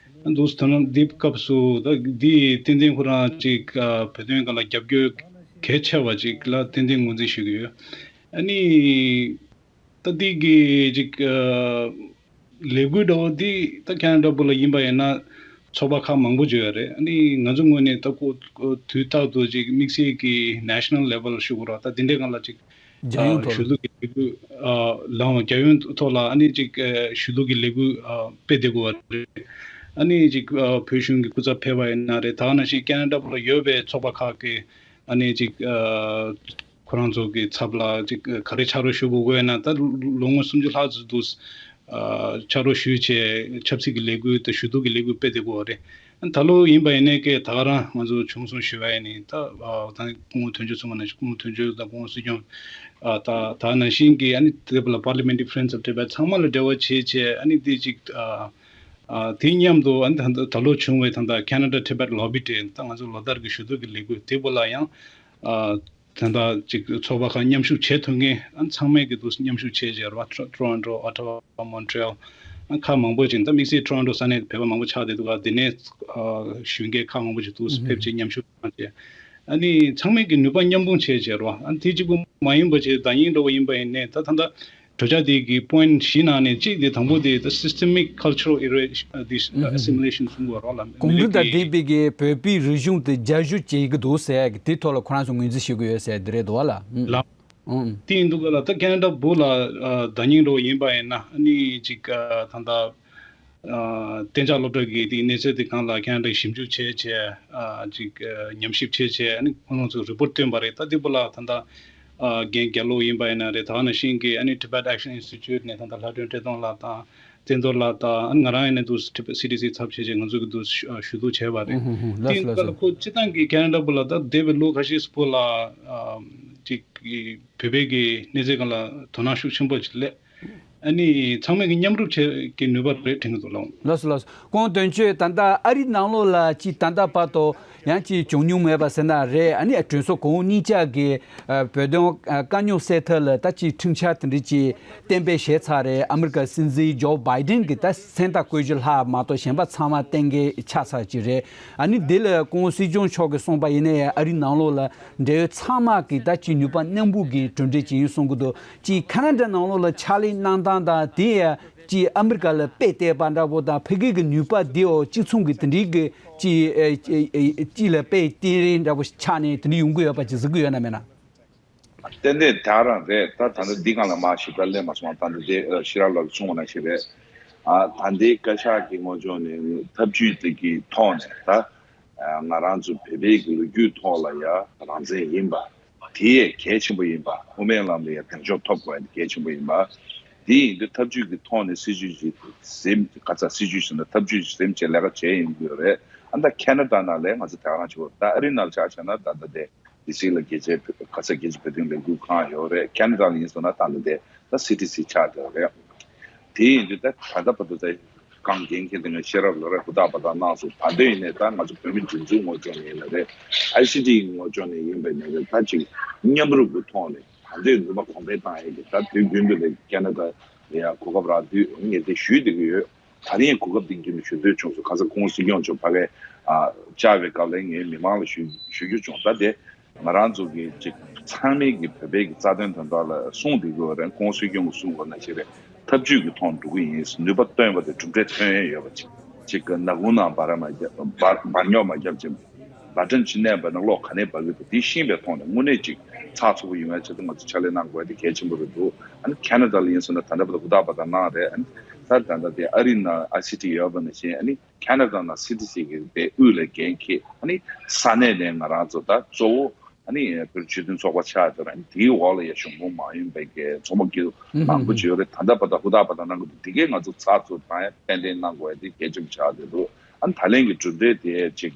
འདུག་ཟེར་ན། འདི་སྐབས་སུ་ད་འདི་ཏན་ཏན་ཁོ་རང་ཅིག་ཨ་བོད་དོན་སྒང་ལ་རྒྱབ་སྐྱོར་གལ་ཆེ་བ་ཅིག་ལ་ཏན་ཏན་ངོས་འཛིན་ཞུ་གི་ཡོད། ཨ་ནི་ད་འདི་གི་ཅིག་ཨ་ལས་འགུལ་འདྲ་བོ་འདི་ད་ཁེ་ན་ཌ་བུ་ལ་ཡིན་པ་ཡིན་ན་ཚོགས་པ་ཁག་མང་པོ་ཅིག་ཡོད་རེད། ཨ་ནི་ང་ཚོ་ངོས་ནས་ད་ཁོ་དུས་རྟག་ཏུ་ཅིག་དམིགས་བསལ་གྱི་ནེ་ཤ་ནལ་ལེ་ཝལ་ཞུ་དགོས་ར། ད་འདི་འདྲའི་སྒང་ལ་ཅིག་རྒྱལ་ཡོངས་ཨ་ཐོག་ཞུ་ལ་གཏུག་གི་ལས་འགུལ་ཨ་ལའང་རྒྱལ་ཡོངས་ཐོག་ལ་ཨ་ནི་ཅིག་ཨ་ཞུ་གཏུག་གི་ལས་འགུལ་ཨ་སྤེལ་བསྡད་དགོས་པ་རེད། ཨ་ནི་ཅིག་ཨ་བོད་གཞུང་གི་སྐུ་ཚབ་ཕེབས་པ་ཡིན་ན་རེད། ད་ག་ནང་བཞིན་ཁེ་ན་ཌ་བུ་ལ་ཡོད་པའི་ཚོགས་པ་ཁག་གི་ཨ་ནི་ཅིག་ཨ་ཁོ་རང་ཚོ་གི་ཚབ་ལ་ཅིག་ག་རེ་ཕྱག་རོགས་ཞུ་དགོས་དགོས་ན། ད་ལོ་ངོ་སུམ་ཅུ་ལྷག་ཙམ་འདུག་ཨ་ཕྱག་རོགས་ཞུས་བྱས་ཆབ་སྲིད་ཀྱི་ལས་འགུལ་དང་ཞུ་གཏུག་གི་ལས་འགུལ་སྤེལ་བསྡད་ཡོད་རེད། ད་ལོ་ཡིན་པ་ཡིན་ནའི་ཀྱེ་ད་ག་རང་ང་ཚོ་བྱུང་སོང་ཞུ་བ་ཡིན་ནི། ད་ཨ་ད་སྐུ་ངོ་དོན་གཅོད་ཚང་མ་ནང་བཞིན། སྐུ་ངོ་དོན་གཅོད་དང་སྐུ་ངོ་སྲིད་སྐྱོང་ཨ་ད་ད་ནང་བཞིན་གྱི་ཨ་ནི་དེ་ལ་Parliamentary Friends of Tibet ཚང་མ་ལ་འབྲེལ་བ་བྱས་བྱས། ཨ་ནི་དེ་ཅིག་ཨ་ཨ་དེ་མཉམ་དུ་ཨ་ནི་ད་ད་ལོ་བྱུང་བའི་ད་ལྟ་Canada Tibet Lobby Day ད་ང་ཚོ་ལོ་ལྟར་གྱི་ཞུ་གཏུག་གི་ལས་འགུལ་དེ་བོ་ལ་ཡང་ཨ་ད་ལྟ་ཅིག་ཚོགས་པ་ཁག་མཉམ་ཞུགས་བྱེད་ཐུབ་མཁན་ཨ་ཚང་མས་ཀྱི་འདུག་མཉམ་ཞུགས་བྱས་བྱས་ར། Toronto, Ottawa, Montreal ཨ་ཁག་མང་པོ་ཅིག་ད་དམིགས་བསལ་Toronto ས་གནས་བོད་པ་མང་པོ་ཆགས་བསྡད་འདུག་ག་དེ་ནས་ཨ་ཞུ་མཁན་ཁག་མང་པོ་ཅིག་འདུག་ཕེབས་བྱས་མཉམ་ཞུགས་གནང་བྱས། ཨ་ནི་ཚང་མས་ཀྱི་ནུས་པ་མཉམ་སྤུངས་བྱས་བྱས་ར། ཨ་ནི་དེ་གཅིག་པུ་མ་ཡིན་པ་བྱས་ཟླ་ཉིན་འགྲོ་བ་ཡིན་པ་ཡིན་ནའི་ད་ད་ལྟ་གྲོས་འཆར་དེ་གི་པོ་ཡིན་ཊི་བཞི་ནང་ནས་གཅིག་དེ་དང་པོ་དེ་ད་Systemic Cultural Erasure this Assimilation གསུང་གི་ཡོད་རེད་ལ། གོང་བུ་དང་ལྡན་པའི་གི་བོད་པའི་རིག་གཞུང་དེ་རྒྱ་སྒྱུར་བྱེད་ཀྱི་འདུག་ཟེར་གི་དེ་ཐོག་ལ་ཁོ་རང་ཚོ་ངོས་འཛིན་ཞུ་གི་ཡོད་ཟེར་དེ་རེད་འདུག་བ་ལ། ལ། ཨང་། དེ་ཡིན་དུས་ག་ལ་ད་ཁེ་ན་ཌ་བུ་ལ་ཨ་ཟླ་ཉིན་འགྲོ་བ་ཡིན་པ་ཡིན་ན་ཨ་ནི་ཅིག་ཨ་ད་ལྟ་ཨ་གཏན་འཇགས་སློབ་གྲྭ་གི་དེ་གནས་ཚད་དེ་སྒང་ལ་ཁེ་ན་ཌ་ཞིབ་འཇུག་བྱས་བྱས་ཨ་ཅིག་ཨ་ཉམས་ཞིབ་བྱས་བྱས་ཨ་ནི་ཁོང་རང་ཚོ་རི་པོར་ཊི་བཏོན་པ་རེད། ད་དེ་བུ་ལ་ད་ལྟ་ཨ་རྒན་རྒྱ་ལོ་ཡིན་པ་ཡིན་ན་རེད། ད་ག་ནང་བཞིན་གྱི་ཨ་ནི་Tibet Action Institute ནས་ད་ལྟ་ལྷ་སྒྲོན་བཀྲས་མཐོང་ལགས་དང་། བསྟན་རྡོར་ལགས་དང་ང་རང་ཡིན་ན་འདུག་སི་ཊི་སི་བྷི་ལི་སི་ཚབ་བྱས་བྱས་ང་ཚོ་གི་འདུག་ཞུ་གཏུག་བྱས་པ་རེད། ཨུ་ཧུ་ཧུ། ལགས་དེ་སོ་ལགས་སོ། ཁོ་སྤྱི་བཏང་གི་ཁེ་ན་ཌ་བུ་ལ་ད་འདས་པའི་ལོ་ཁ་ཤས་སུ་བོད་ལ་ཨ་ཅིག་བོད་པའི་གི་གནས་ཚད་སྒང་ལ་དོ་སྣང་ཤུགས་ཆེན་པོ་ཅིག་སླེབས། ཨ་ནི་ཚང་མས་ཀྱི་མཉམ་རུབ་བྱེད་ཀྱི་ནུས་པ་རེད་དྲན་གྱི་འདུག་ལགས། ལགས་སོ་ལགས་སོ། ཁོང་དོན་གཅོད་ད་ལྟ་ཨ་རི་ནང་ལོགས་ལ་ཅིག་ད་ལྟ་བར་དུ་ཡང་ཅིག་བྱུང་མྱོང་མེད་པ་ཟེར་ན་རེད། ཨ་ནི་གྲོས་ཚོགས་གོང་གཉིས་ཆ་གི་ཨ་བོད་དོན་ཨ་དཀའ་རྙོག་སེལ་ཐབས་ལ་ད་ཅིག་ཁྲིམས་འཆར་དེ་འདྲ་ཅིག་གཏན་འབེབས་བྱས་ཚར་རེད། ཨ་མི་རི་ཀ་སྲིད་འཛིན་ཇོ་བྷའི་ཌེན་གྱིས་ད་མཚན་རྟགས་བཀོད་རྒྱུ་ལྷག་མ་གཏོགས་གཞན་པ་ཚང་མ་གཏན་འཁེལ་ཆགས་ཚར་ཅིག་རེད། ཨ་ནི་འདི་ལ་སྐུ་ངོ་སྲིད་སྐྱོང་མཆོག་གིས་གསུངས་པ་ཡིན་ན་ཡང་ཨ་རི་ནང་ལོགས་ལ་འབྲེལ་ཡོད་ཚང་མ་གིས་ད་ཅིག་ནུས་པ་སྣ་འབུག་གིས་གྲུབ་འབྲས་ཅིག་ཡིན་གསུང་གི་འདུག་ཅིག་ཁ་ན་ཌ་ནང་ལོགས་ལ་ཕྱག་ལས་གནང་སྟངས་དང་དེ་ཡང་ཅིག་ཨ་མི་རི་ཀ་ལ་དཔེ་བལྟས་པ་འདྲ་པོ་དང་ཕ་གི་གི་ནུས་པ་དེའོ་གཅིག་མཚུངས་ཀྱི་དེ་འདྲའི་གི་ཅིག་ཨེ་ཨེ་ཨེ་ཅིག་ལ་དཔེ་བལྟས་རིན་འདྲ་པོ་ཆགས་ནས་དེ་འདྲ་ཡོང་གི་ཡོད་པ་ཅིག་གཟིགས་གི་ཡོད་ན་མེད་ན། ཏན་ཏན་དེ་རང་རེད། ད་ད་ལྟ་འདི་སྒང་ལ་མ་ཞིབ་ཕྲ་གླེང་མ་སོང་བ། ད་ལྟ་དེ་ཨ་ཤེས་རབ་ལགས་ཀྱིས་གསུངས་པ་ནང་བཞིན་རེད། ཨ་ད་ལྟའི་བཀའ་ཤག་གི་ངོས་ཕྱོགས་ནས་ཐབས་ཇུས་དེ་གི་ཐོག་ནས་ད་ང་རང་ཚོ་བོད་པའི་གི་ལོ་རྒྱུས་ཐོག་ལ་ཡ་རང་བཙན་ཡིན་པ་དེ་ཡས་གལ་ཆེན་པོ་ཡིན་པ། དབུ་མའི་ལམ་ལ་ཡ་གདེང་འཇོག་ཐོབ་དགོས་ཡ་དེ་གལ་ཆེན་པོ་ཡིན་པ། དེ་ཡིན་དུས་ཐབས་ཇུས་ཀྱི་ཐོག་ནས་སྲིད་ཇུས་ཀྱི་ཟིན་ག་ཚ་སྲིད་ཇུས་ཟིན་ན་ཐབས་ཇུས་ཟིན་བྱས་ལས་ཀ་བྱས་ཡིན་དགོས་རེད། ཨ་ད་ཁེ་ན་ཌ་ནང་ལ་ང་ཚོ་དེ་ག་རང་བྱེད་དགོས། ད་ཨ་རི་ནང་ལ་ཆ་བཞག་ན་ད་ལྟ་དེ་ཌི་སི་ལ་རྒྱལ་སྤྱིའི་བོད་ག་ཚ་རྒྱལ་སྤྱིའི་བོད་དོན་ལས་འགུལ་ཁང་ཡོད་རེད། ཁེ་ན་ཌ་ལ་ཡིན་སོང་ན་ད་ལྟ་དེ་ད་སི་ཌི་སི་ཆགས་བསྡད་ཡོད་རེད། དེ་ཡིན་དུས་ད་ད་ལྟ་བར་དུ་ད་གང་འགན་འཁྱེར་དེ་ངས་ཤེས་རབ་ལོ་རེ་ཧུར་ཐག་འབད་ཐག་གནང་སོང་། ད་དུང་ཡིན་ནའི་ད་ང་ཚོ་བོད་མི་སྒྲིག་འཛུགས་ངོས་ཕྱོགས་ནས་ཡིན་ན་རེད། ཨའི་སི་ཊི་ངོས་ཕྱོགས་ནས་ཡིན་པ་ཡིན་ན་རེད། ད་ཅིག་མཉམ་རུབ་ཀྱི་ཐོག་ནས་ད་དུང་ནུས་པ་གོང་འཕེལ་བཏང་ཡས་ཀྱི་ད་དུས་རྒྱུན་དུ་ལས་ཁེ་ན་ཌ་ལ་ཡང་གོ་སྐབས་རག་དུས་ངས་དེ་ཞུས་བསྡད་ཀྱི་ཡོད། ད་རིང་གོ་སྐབས་འདི་རྒྱུན་དུ་ཞུ་འདོད་བྱུང་སོང་། ཁ་སང་སྐུ་ངོ་སྲིད་སྐྱོང་མཆོག་ཕ་གིར་ཨ་བཅར་བའི་སྐབས་ལ་ངས་མི་མང་ལ་ཞུ་ཞུ་རྒྱུ་བྱུང་། ད་དེ་ང་རང་ཚོ་གི་ཅིག་ཚང་མས་ཀྱི་བོད་པའི་གི་རྩ་དོན་དོན་དག་ལ་གསུངས་བསྡད་ཀྱི་ཡོད་རེད། སྐུ་ངོ་སྲིད་སྐྱོང་གིས་གསུངས་པ་ནང་བཞིན་རེད། ཐབས་ཇུས་ཀྱི་ཐོག་འགྲོ་གི་ཡིན། ནུས་པ་བཏོན་པ་དེ་གྲུབ་འབྲས་ཐོན་ཡས་ཡོད་པ་ཅིག་ཅིག་གི་ནག་ཁུང་ནང་འབར་མ་བརྒྱབ་འབར་འབར་ཉོག་མ་བརྒྱབ་ཅིག་འབར་ཐོན་ཅིག་གནས་པ་ན་གློག་ག་ནས་འབར་གི་འདུག་དེ་ཤེས་པའི་ཐོག་ནས་དངོས་གནས་ཅིག་ཚགས་ཚུད་པོ་ཡོང་བའི་ཆེད་དུ་ང་ཚོ་ཕྱག་ལས་གནང་དགོས་དེ་གལ་ཆེན་པོ་རེད་འདུག་ཨ་ནི་ཁེ་ན་ཌ་ལ་ཡིན་སོང་ན་ད་ལྟ་བར་དུ་ཧུར་ཐག་པ་དང་གནང་རེད། ཨ་ནི་ད་ད་ལྟ་དེ་ཨ་རི་ནང་ཨའི་སི་ཊི་ཡོད་པ་ནང་བཞིན་ཨ་ནི་ཁེ་ན་ཌ་ནང་སི་ཊི་སི་གི་དེ་དབུས་ལ་འགན་འཁྱེར། ཨ་ནི་ས་གནས་ནས་ང་རང་ཚོ་ད་གཙོ་བོ་ཨ་ནི་བོད་རིགས་སྤྱི་མཐུན་ཚོགས་པ་ཆགས་བསྡད་རེད། ཨ་ནི་དེའི་འོག་ལ་ཡ་གཞུང་གོང་མ་ཡིན་པའི་གི་ཚོགས་པ་གི་མང་པོ་ཅིག་ཡོད་རེད། ད་ལྟ་བར་དུ་ཧུར་ཐག་པ་དང་གནང་གི་འདུག་དེ་གས་ང་ཚོ་ཚགས་ཚུད་དང་ཡང་ཏན་ཏན་གནང་དགོས་ཡ་དེ་གལ་ཆེན་པོ་ཆགས་བསྡད་འདུག་ཨ་ནི་ད་ལན་གྱི་གྲུབ་འབྲས་དེ་ཅིག་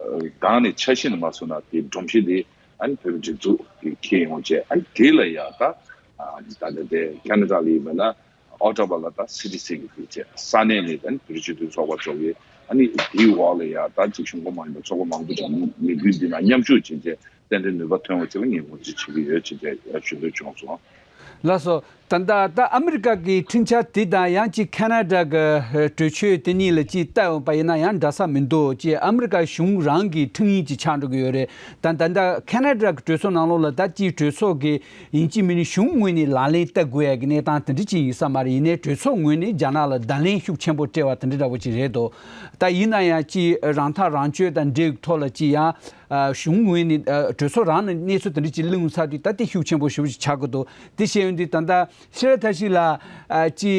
སྒང་ནས་འཆར་གཞི་ནས་མ་བཟོ་ན་དེ་སྒྲོམ་གཞི་དེ་ཨ་ནི་བོད་མི་སྒྲིག་འཛུགས་ཀྱི་འཁྱེར་ཡོང་བྱས། ཨ་ནི་དེ་ལ་ཡ་ད་ད་ལྟ་དེ་ཁེ་ན་ཌ་ལ་ཡིན་པ་ན་ཨོ་ཊ་ཝ་ལ་ད་སི་ཊི་སི་གི་དེ་བྱས། ས་གནས་ནས་ཨ་ནི་བོད་རིགས་སྤྱི་མཐུན་ཚོགས་པ་ཚོགས་ཀྱི་ཨ་ནི་དེའི་འོག་ལ་ཡ་ད་ཅིག་གཞུང་གོང་མ་ཡིན་པ་ཚོགས་པ་མང་པོ་ཅིག་ལས་འགུལ་འདི་ནང་མཉམ་ཞུགས་བྱས་བྱས་ཏན་ཏན་ནུས་པ་ཐོན་པ་ཅིག་ལ་ངས་ངོས་འཛིན་བྱེད་ཀྱི་ཡོད་ཅེས་བཤད་ཞུ་འདོད་བྱུང་སོང་། ལགས་སོ། ད་ལྟ་ད་ཨ་མི་རི་ཀ་གི་ཁྲིམས་འཆར་དེ་དང་ཡང་ཅིག་ཁེ་ན་ཌ་གི་གྲོས་ཆོད་དེ་གཉིས་ལ་ཅིག་ལྟ་འོང་པ་ཡིན་ན་ཡང་འདྲ་ས་མི་འདུག་ཅེས་ཨ་མི་རི་ཀ་གཞུང་རང་གི་ཁྲིམས་ཡིག་ཅིག་ཆགས་འགྲོ་གི་ཡོད་རེད། ད་ད་ལྟ་ཁེ་ན་ཌ་གི་གྲོས་ཚོགས་ནང་ལོགས་ལ་ད་ཅིག་གྲོས་ཚོགས་ཀྱི་ཡིན་གཅིག་མིན་གཅིག་གཞུང་ངོས་ནས་ལག་ལེན་བསྟར་དགོས་ཡ་གི་གནས་སྟངས་དེ་འདྲ་ཅིག་ཡིན་ས་མ་རེད། ཡིན་ནའི་གྲོས་ཚོགས་ངོས་ནས་རྒྱ་ནག་ལ་བརྡ་ལན་ཤུགས་ཆེན་པོ་སྤྲད་པ་དེ་འདྲ་འདྲ་པོ་ཅིག་རེད་འདུག་ད་ཡིན་ན་ཡང་ཅིག་རང་ཐག་རང་གཅོད་དང་འབྲེལ་ཐོག་ལ་ཅིག་ཡང་གཞུང་ངོས་ནས་གྲོས་ཚོགས་རང་ནས་གནས་ཚུལ་དེ་འདྲ་ཅིག་གླེང་ཚར་དུས་ད་དེ་ཤུགས་ཆེན་པོ་ཞེ་པོ་ཅིག་ཆགས་ཀྱི་འདུག་དེ་བཤད་ཡོང་དུས་ད་ལྟ་ཤེས་རབ་མཐར་ཕྱིན་ལགས་ཅིག་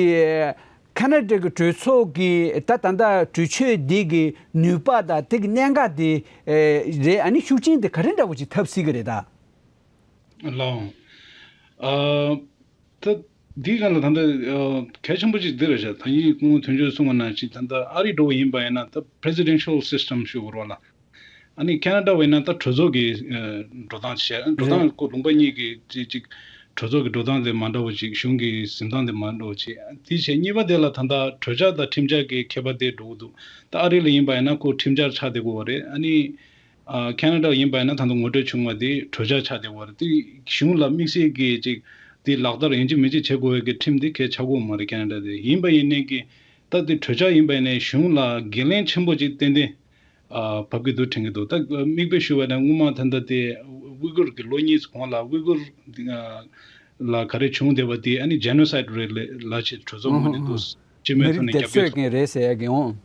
ཁ་ན་ཌ་གི་གྲོས་ཚོགས་ཀྱི་ད་ད་ལྟ་གྲོས་ཆོད་འདི་གི་ནུས་པ་དང་དེ་གི་གནད་འགག་དེ་རེད། ཨ་ནི་ཤུགས་རྐྱེན་དེ་ག་རེ་འདྲ་པོ་ཅིག་ཐེབས་སྲིད་ཀྱི་རེད་ད། ལགས། ཨ། ད་འདི་ག་ལ་ད་ལྟ་གལ་ཆེན་པོ་ཅིག་འདི་རེད་ཤག་ད་ཡིན་སྐུ་ངོ་དོན་གཅོད་གསུངས་པ་ནང་བཞིན་ད་ལྟ་ཨ་རི་འགྲོ་བ་ཡིན་པ་ཡིན་ན་ད་presidential system ཞུ་དགོས་རེད་བ་ལ། ཨ་ནི་ཁེ་ན་ཌ་བ་ཡིན་ན་ད་གྲོས་ཚོགས་ཀྱི་འགྲོ་སྟངས་བྱས། འགྲོ་སྟངས་ཁོ་ལུང་པ་གཉིས་ཀྱི་ཅིག་ཅིག་གྲོས་ཚོགས་ཀྱི་འགྲོ་སྟངས་དེ་མ་འདྲ་བ་ཅིག་གཞུང་གི་འཛིན་སྟངས་དེ་མ་འདྲ་བ་ཅིག་དེ་བྱས་གཉིས་པ་དེ་ལ་ད་ལྟ་གྲོས་འཆར་དང་ཁྲིམས་འཆར་གྱི་ཁྱད་པར་དེ་འགྲོ་གི་འདུག་ད་ཨ་རི་ལ་ཡིན་པ་ཡིན་ན་ཁོ་ཁྲིམས་འཆར་ཆགས་བསྡད་ཀྱི་ཡོད་རེད། ཨ་ནི། ཨ་ཁེ་ན་ཌ་ཡིན་པ་ཡིན་ན་ད་ལྟ་ངོ་སྤྲོད་བྱུང་བ་དེ་གྲོས་འཆར་ཆགས་བསྡད་ཡོད་རེད། དེ་གཞུང་ལ་དམིགས་བསལ་གྱི་ཅིག་དེ་ལག་བསྟར་ཡིན་གཅིག་མིན་གཅིག་བྱེད་དགོས་པའི་གི་ཁྲིམས་དེ་གས་ཆགས་ཀྱི་ཡོད་མ་རེད། ཁེ་ན་ཌ་དེ་ཡིན་པ་ཡིན་ནའི་གི་ད་དེ་གྲོས་འཆར་ཡིན་པ་ཡིན་ནའི་གཞུང་ལ་འགན་ལེན་ཆེན་པོ་ཅིག་ཏན་ཏན་ཨ་བབས་ཀྱི་འདུག་དྲན་གྱི་འདུག་ད་མིག་དཔེ་ཞུ་བ་ཡིན་ན་སྔོན་མ་ད་ལྟ་དེ་ཝི་གུར་གྱི་ལོ་གཉིས་གོང་ལ་ཝི་གུར་ལ་ག་རེ་བྱུང་བསྡད་པ་དེ་ཨ་ནི་genocide རེད་ལབ་བྱས་གྲོས་ཚོགས་ངོས་ནས་འདུག་སྤྱི་མོས་ཐོག་ནས་རྒྱབ་སྐྱོར་ཐོབ། མི་རིགས་སྡེབ་གསོད་མཁན་རེད་ཟེར་ཡ་གི་འོང་།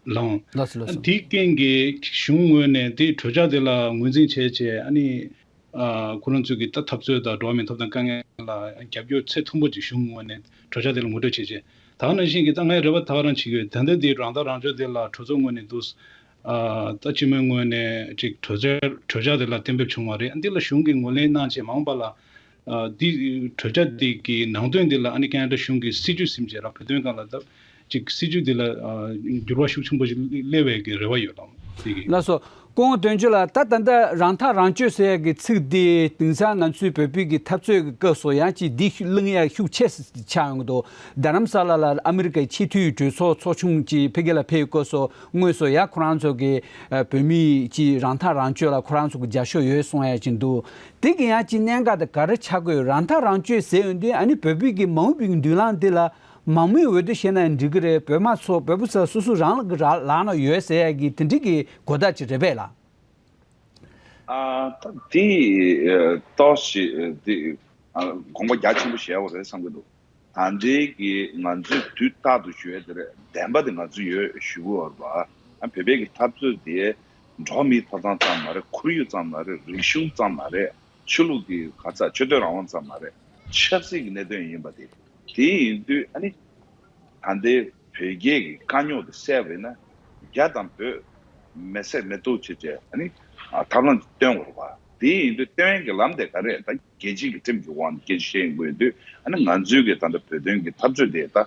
ལགས་འོང་། ལགས་སོ་ལགས་སོ། དེའི་རྐྱེན་གྱིས་གཞུང་ངོས་ནས་དེ་གྲོས་འཆར་དེ་ལ་ངོས་འཛིན་བྱས་བྱས་ཨ་ནི་ཨ་ཁོ་རང་ཚོས་ཀྱི་ད་འཐབ་རྩོད་དང་འགྲོ་བ་མིའི་ཐོབ་ཐང་དཀའ་ངལ་ལ་རྒྱབ་སྐྱོར་ཚད་མཐོན་པོ་ཅིག་གཞུང་ངོས་ནས་གྲོས་འཆར་དེ་ལ་ངོ་སྤྲོད་བྱས་བྱས། ད་ནང་བཞིན་གྱི་ད་ངས་རེ་བ་ད་ག་རང་བྱེད་ཀྱི་ཡོད། ད་ལྟ་དེ་རང་ཐག་རང་གཅོད་དེ་ལ་གྲོས་ཚོགས་ངོས་ནས་འདུག་ཨ་ད་སྤྱི་མོས་ངོས་ནས་ཅིག་གྲོས་འཆར་གྲོས་འཆར་དེ་ལ་གཏན་འབེབས་བྱུང་བ་རེད། འདི་ལ་གཞུང་གིས་ངོས་ལེན་གནང་བྱས་མ་འོངས་པ་ལ། ཨ་འདི་གྲོས་འཆར་འདི་གི་ནང་དོན་འདི་ལ་ཨ་ནི་ཁེ་ན་ཌ་གཞུང་གིས་སྲིད་ཇུས་ཟིན་བྱས་ར་བོད་དོན་སྒང་ལ་ད་ཅིག་སྲིད་ཇུས་འདི་ལ་ཨ་འགྱུར་བ་ཤུགས་ཆེན་པོ་ཞིག་སླེབས་པའི་གི་རེ་བ་ཡོད་དམ་འདི་གི། ལགས་སོ། སྐུ་ངོ་དོན་གཅོད་ལགས། ད་ད་ལྟ་རང་ཐག་རང་གཅོད་ཟེར་ཡག་གི་ཚིག་འདི་དེང་སང་ང་ཚོའི་བོད་པའི་གི་འཐབ་རྩོད་ཀྱི་སྐབས་སུ་ཡང་ཅིག་འདི་གླེང་ཡག་ཤུགས་ཆེ་ཆགས་ཡོང་གི་འདུག་རྡ་རམ་ས་ལ་ལ་ཨ་མི་རི་ཀའི་སྤྱི་འཐུས་གྲོས་ཚོགས་ཚོགས་ཆུང་ཅིག་ཕ་གི་ལ་ཕེབས་སྐབས་སུ་དངོས་སུ་ཡང་ཁོ་རང་ཚོ་གི་ཨ་བོད་མི་ཅིག་རང་ཐག་རང་གཅོད་ལ་ཁོ་རང་ཚོ་གི་རྒྱབ་སྐྱོར་ཡོད་གསུང་ཡག་ཅིག་འདུག་དེ་གི་ཡང་ཅིག་གནད་འགག་དེ་ག་རེ་ཆགས་ཀྱི་ཡོད། རང་ཐག་རང་གཅོད་ཟེར་ཡོང་དུས་ཨ་ནི་བོད་པའི་གི་མ་འོངས་པའི་གི་མདུན་ལམ་འདི་ལ་མང་མོས་འོས་བསྡུ་བྱས་ན་འགྲིག་གི་རེད། བོད་མི་ཚོ་བོད་པ་ཚོ་སོ་སོ་རང་གི་རང་ལག་ན་ཡོད་ཟེར་ཡག་གི་དེ་འདྲའི་གི་གོ་བརྡ་ཅིག་རེད་པས་ལགས། ཨ་ད་དེ་ཨ་ཏོག་ཙམ་དེ་ཨ་དགོངས་པ་རྒྱ་ཆེན་པོ་བཞེས་པ་རེད་བསམ་གྱི་འདུག་ད་ལྟའི་གི་ང་ཚོས་དུས་རྟག་ཏུ་ཞུ་ཡ་དེ་རེད། བདེན་པ་དེ་ང་ཚོ་ཡོད་ཞུ་གི་ཡོད་རེད་པ། ཨ་བོད་པའི་གི་འཐབ་རྩོད་དེ་འགྲོ་བ་མིའི་ཐོབ་ཐང་ཙམ་མ་རེད། ཁོར་ཡུག་ཙམ་མ་རེད། རིག་གཞུང་ཙམ་མ་རེད། ཆོས་ལུགས་ཀྱི་ག་ཚ་ཆོས་དད་རང་དབང་ཙམ་མ་རེད། ཆབ་སྲིད་ཀྱི་གནད་དོན་ཡིན་པ་དེ། དེ་ཡིན་དུས་ཨ་ནི་ད་ལྟའི་བོད་རྒྱའི་གི་དཀའ་རྙོག་དེ་སེལ་བ་ཡིན་ན་རྒྱ་དང་བོད་མི་སེར་མི་གཏོགས་བྱས་བྱས་ཨ་ནི་ཨ་ཐབས་ལམ་ཅིག་སྟོན་དགོས་རེད་པ། དེ་ཡིན་དུས་སྟོན་གྱི་ལམ་དེ་ག་རེད། ད་རྒྱལ་སྤྱིའི་གི་ཁྲིམས་ཀྱི་དབང་ནས་སྐད་ཆ་བཤད་ཡོང་གི་ཡོད་དུས་ཨ་ནི་ང་ཚོའི་གི་ད་ལྟ་བོད་དོན་གྱི་འཐབ་རྩོད་དེ་ད་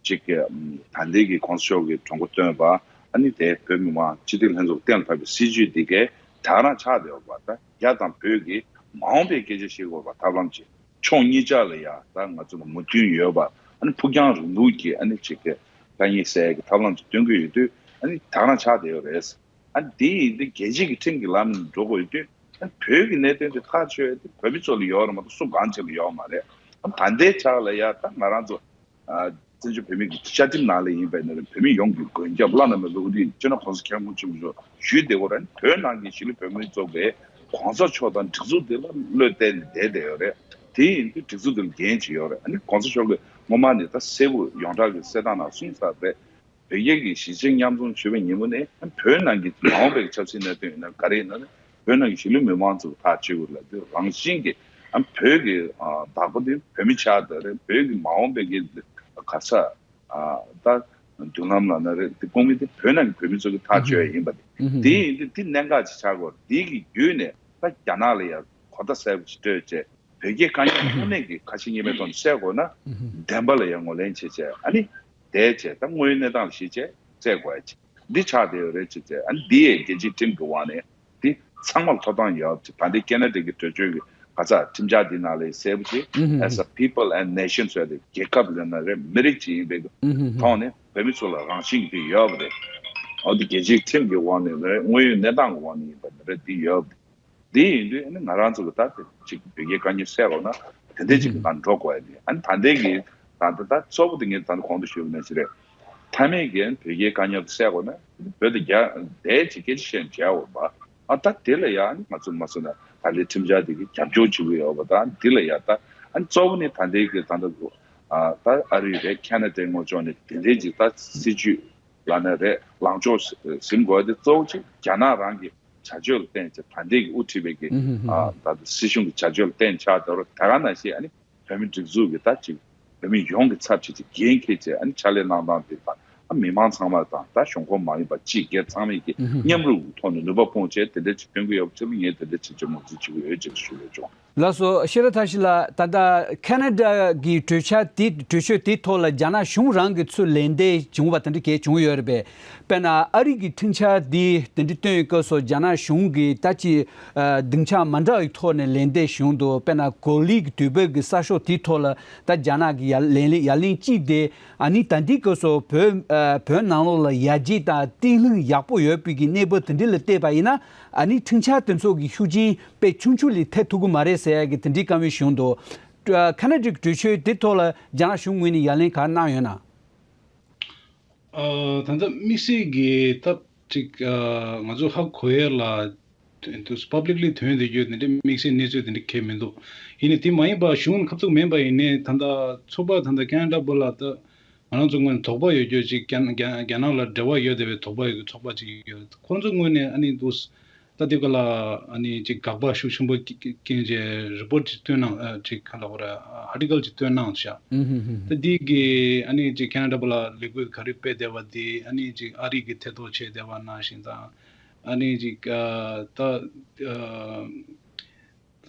ཅིག་གི་ད་ལྟའི་གི་གོང་ས་མཆོག་གི་གྲོས་འགོ་བཏོན་པ་ཨ་ནི་དེ་བོད་མི་མང་སྤྱི་འཐུས་ལྷན་ཚོགས་གཏན་ལ་ཕབ་པའི་སྲིད་བྱུས་འདི་གའི་ད་རང་ཆགས་བསྡད་ཡོད་པ། ད་རྒྱ་དང་བོད་ཀྱི་མ་འོངས་པའི་སྐད་ཆ་བཤད་དགོས་པ་ཐབས་ལམ་ཅིག་ཕྱོགས་གཉིས་ཆ་ལ་ཡང་ད་ང་ཚོ་ལ་མོས་མཐུན་ཡོད་པ། ཨ་ནི་ཕུགས་རྒྱང་རིང་པོ་གི་ཨ་ནི་ཅིག་གི་དཀའ་ངལ་སེལ་ཡག་གི་ཐབས་ལམ་ཅིག་སྟོན་གྱི་ཡོད་དུས་ཨ་ནི་དེ་རང་ཆགས་བསྡད་ཡོད་རེད། ཨ་ནི་དེ་ཡིན་དུས་རྒྱལ་སྤྱིའི་གི་ཁྲིམས་ཀྱི་ལམ་ནས་འགྲོ་དགོས་ཡོད་དུས་ཨ་ནི་བོད་ཀྱི་གནད་དོན་དེ་ཐག་ཆོད་ཡ་དེ་བོད་མི་ཚོ་ལ་ཡོད་རེད་མ་གཏོགས་སུ་གང་ཅིག་ལ་ཡོད་མ་རེད། ཨ་ནི་ད་ལྟའི་ཆ་ལ་ཡ་ད་ང་རང་ཚོ་ཨ་བཙན་བྱོལ་བོད་མིའི་བཅའ་ཁྲིམས་ནང་ལ་ཡིན་པའི་ནང་ལ་བོད་མི་ཡོངས་ཀྱི་མགོན་སྐྱབས་བླ་ན་མེད་པའི་དབུ་ཁྲིད་སྤྱི་ནོར་༸གོང་ས་༸སྐྱབས་མགོན་ཆེན་པོ་མཆོག་ཞུས་བསྡད་ཡོད་རེད། བོད་ནང་གི་གཞིས་ལུས་བོད་མི་ཚོ་གིས་གོང་ས་མཆོག་དང་སྒྲིག་འཛུགས་དེ་ལ་བློ་གཏད་ནས་བསྡད་བསྡད་ཡོད་རེད། དེ་ཡིན་དུས་སྒྲིག་འཛུགས་དེ་ལ་འགན་ཅིག་ཡོད་རེད། ཨ་ནི་༸གོང་ས་མཆོག་གིས་སྔོན་མ་ནས་ད་གསལ་པོ་ཡོངས་གྲགས་ཀྱི་གསལ་ཐང་ནང་གསུངས་ཚར་རེད། བོད་རྒྱ་གི་གཞིས་བྱེས་མཉམ་འཛོམས་ཞུ་བའི་ཉིན་མོ་ནས་བོད་ནང་གི་མ་འོངས་པའི་ཆབ་སྲིད་གནད་དོན་ཡིན་ན་ག་རེ་ཡིན་ན་ནི་བོད་ནང་གི་གཞིས་ལུས་མི་མང་ཚོ་ཐག་གཅོད་དགོས་ལབ་དུས་རང་བཞིན་གྱིས་ཨ་བོད་ཀྱི་ཨ་བདག་པོ་དེ་བོད་མི་ཆགས་བསྡད་རེད། བོད་ཀྱི་མ་འོངས་པའི་གི་ག་ས་ཨ་ད་མདུན་ལམ་ལ་ན་རེད་དེ་དགོས་མི་དེ་བོད་ནང་གི་བོད་མི་ཚོ་གི་ཐག་གཅོད་ཡ་ཡིན་པ་དེ། དེ་ཡིན་དུས་དེ་གནད་འགག་ཅིག་ཆགས་དགོས་རེད། དེ་གི་བརྒྱུད་ནས་ད་རྒྱ་ནག་ལ་ཡ་གོ་བརྡ་གསལ་པོ་ཅིག་སྤྲོད་བྱས། བོད་རྒྱའི་དཀའ་རྙོག་དངོས་གནས་ཀྱི་ཁ་ཞེ་གཉིས་མེད་ཐོག་ནས་སེལ་དགོས་ན། བདེན་པ་ལ་ཡང་ངོས་ལེན་བྱེད་བྱས་ཨ་ནི། བསྡད་བྱས་ད་དངོས་ཡོད་གནས་སྟངས་ལ་གཞིགས་བྱས་སེལ་དགོས་ཡ་ཅིག་འདི་ཆགས་བསྡད་ཡོད་རེད་ཅེས་བྱས། ཨ་ནི་འདི་ཡས་རྒྱལ་སྤྱིའི་ཁྲིམས་ཀྱི་དབང་ནས་འདི་ཚང་མར་ཐོབ་ཐང་ཡོད་ཅེས། ད་ལྟའི་ཁེ་ན་ཌ་གི་གྲོས་ཆོད་ཀྱི་ག་ཚ་ཁྲིམས་འཆར་འདི་ནང་ལ་གསལ་པོ་ཅིག As a people and nation ཟེར་ཏེ་རྒྱལ་ཁབ་ཟེར་ན་རེད། མི་རིགས་ཅིག་ཡིན་པའི་ཐོག་ནས་བོད་མི་ཚོ་ལ་རང་བཞིན་གྱིས་འདི་ཡོད་པ་རེད། འོ་འདི་རྒྱལ་སྤྱིའི་ཁྲིམས་ཀྱི་དབང་ནས་རེད། དངོས་ཡོད་གནས་སྟངས་ཀྱི་དབང་ནས་ཡིན་པ་རེད། འདི་ཡོད་པ་རེད། དེ་ཡིན་དུས་ཨ་ནི་ང་རང་ཚོ་གི་ད་དེ་ཅིག་བོད་རྒྱའི་དཀའ་རྙོག་སེལ་དགོས་ན་དེ་འདྲའི་ཅིག་གི་ནང་འགྲོ་དགོས་ཡ་དེ། ཨ་ནི་ད་ལྟའི་གི་ད་ལྟ་ད་གཙོ་བོ་དེ་ངས་ད་ལྟ་གོང་དུ་ཞུས་པ་ནང་བཞིན་རེད། མཐའ་མའི་གི་བོད་རྒྱའི་དཀའ་རྙོག་དེ་སེལ་དགོས་ན་བོད་དེ་རྒྱ་དེ་ཅིག་སྐད་ཆ་བཤད་བྱས་འོ་བ། ཨ་ད་དེ་ལ་ཡ་ཨ་ནི་ང་ཚོ་མ་སོ་ན་ད་ལྟའི་ཁྲིམས་འཆར་དེ་གི་རྒྱབ་སྐྱོར་བྱེད་ཀྱི་ཡོད་པ། ད་འདི་ལ་ཡ་ད་ཨ་ནི་གཙོ་བོ་ནི་ད་ལྟའི་གི་ད་ལྟ་ཨ་ད་ཨ་རི་རེད། ཁེ་ན་ཌའི་ངོས་ཕྱོགས་ནས་དེ་འདྲའི་ཅིག་ད་སྲིད་ཇུས་ལབ་ན་རེད། ལངས་ཕྱོགས་ཟིན་དགོས་དེ་གཙོ་བོ་ཅིག་རྒྱ་ནག་རང་གི་བྱ་སྤྱོད་ལ་བརྟེན་བྱས། ད་ལྟའི་གི་དབུ་ཁྲིད་པའི་གི་ཨ་ད་ལྟ་སྲིད་གཞུང་གི་བྱ་སྤྱོད་ལ་བརྟེན་ཆགས་དེ་རུ་ད་ག་ནང་བཞིན་ཨ་ནི་བོད་མི་སྒྲིག་འཛུགས་ཀྱི་ད་ཅིག་བོད་མི་ཡོངས་ཀྱི་ཚབ་བྱས་ཅིག་འགན་འཁྱེར་བྱས་ཨ་ནི་ཕྱག་ལས་གནང་སྟངས་དེ་དང་ཨ་མི་མང་ཚང་མ་དང་ད་གཞུང་ཁོངས་མ་ཡིན་པ་སྤྱི་སྒེར་ཚང་མས་ཀྱི་མཉམ་རུབ་ཀྱི་ཐོག་ནས་ནུས་པ་སྤུངས་བྱས་དེ་འདྲ་ཅིག་སྟོན་གྱི་ཡོད་པ་ཅིག་ལ་ངས་དེ་འདྲ་ཅིག་ཅིག་ངོས་འཛིན་བྱེད་ཀྱི་ཡོད་ཅེས་ཞུ་འདོད་བྱུང་། ལགས་སོ། ཤེས་རབ་མཐར་ཕྱིན་ལགས། ད་ལྟ་ཁེ་ན་ཌ་གི་གྲོས་འཆར་དེ་གྲོས་ཆོད་དེའི་ཐོག་ལ་རྒྱ་ནག་གཞུང་རང་གིས་ཚུར་ལན་འདེབས་བྱུང་བ་དེ་འདྲ་གས་བྱུང་ཡོད་རེད་པས། དཔེར་ན་ཨ་རི་གི་ཁྲིམས་འཆར་འདི་དེ་འདྲ་བཏོན་ཡོད་སྐབས་སུ་རྒྱ་ནག་གཞུང་གིས་ད་ཅི་ཨ་སྡིངས་ཆ་མ་འདྲ་བའི་ཐོག་ནས་ལན་འདེབས་བྱུང་འདུག་དཔེར་ན་གོ་ལའི་གི་དུས་བབ་ཀྱི་གསར་ཤོག་དེའི་ཐོག་ལ་ད་རྒྱ་ནག་གི་ཡ་ལན་ཡ་ལན་གཅིག་དེ། ཨ་ནི་ད་ལྟའི་སྐབས་སུ་བོད་ཨ་བོད་ནང་ལོགས་ལ་ཡར་རྒྱས་དང་བརྟན་ལྷིང་ཡག་པོ་ཡོད་པའི་གི་གནས་བབ་དེ་འདྲ་ལ་བལྟས་པ་ཡིན་ན། ཨ་ནི་ཁྲིམས་འཆར་དེ་ཚོ་གི་ཤུགས་རྐྱེན་དཔེ་ཆུང་ཆུང་ལས་ཐེབས་ཐུབ་ཀྱི་མ་རེད་ཟེར་ཡ་གི་དེ་འདྲའི་བཀའ་མོལ་བྱུང་འདུག་ཨ་ཁ་ན་ཌའི་གྲོས་ཆོད་དེ་ཐོག་ལ་རྒྱ་ནག་གཞུང་ངོས་ནས་ཡ་ལན་ག་གནང་ཡོད་ན། ཨ་ད་ལྟ་དམིགས་བསལ་གྱི་ད་ཅིག་ཨ་ང་ཚོ་ཧ་གོ་ཡ་ལ་དོན་དུ་པབ་ལིག་ལི་དོན་དེ་རྒྱུ་དེ་འདྲའི་དམིགས་བསལ་གནས་ཚུལ་དེ་འདྲ་གང་ཡང་མི་འདུག་ཡིན་ནའི་དེ་མ་ཡིན་པ་གཞུང་ཁ་ཐུག་མིན་པ་ཡིན་ནའི་ད་ལྟ་ཚོགས་པ་ད་ལྟ་ཁེ་ན་ཌ་པོ་ལ་ད་ང་རང་ཚོ་ངོས་ནས་དོགས་པ་ཡོད་རྒྱུ་ཅིག་རྒྱ་རྒྱ་རྒྱ་ནག་ལ་འབྲེལ་བ་ཡོད་བསྡད་པའི་དོགས་པ་ཡོད་ཚོགས་པ་ཅིག་ཡོད། ཁོང་ཚོ་ངོས་ནས་ཨ་ནི་འདུག་ད་དེ་ག་ལ་ཨ་ནི་ཅིག་དགག་པ་ཤུགས་ཆེན་པོ་སྐྱེ་སྐྱེ་རྗེས་རི་པོར་ཊི་ཅིག་བཏོན་གནང་། ཨ་ཅིག་ག་ལ་བར་ཨ་ཊི་ཀལ་ཅིག་བཏོན་གནང་ཤག་ད་འདི་གི་ཨ་ནི་ཅིག་ཁེ་ན་ཌ་པོ་ལ་ལས་འགུལ་ག་རེ་སྤེལ་བསྡད་པ་འདི་ཨ་ནི་ཅིག་ཨ་རི་གི་ཐད་གཏོགས་བྱས་བསྡད་པ་ནང་བཞིན་དང་། ཨ་ནི་ཅིག་ཨ་ད་ཨ།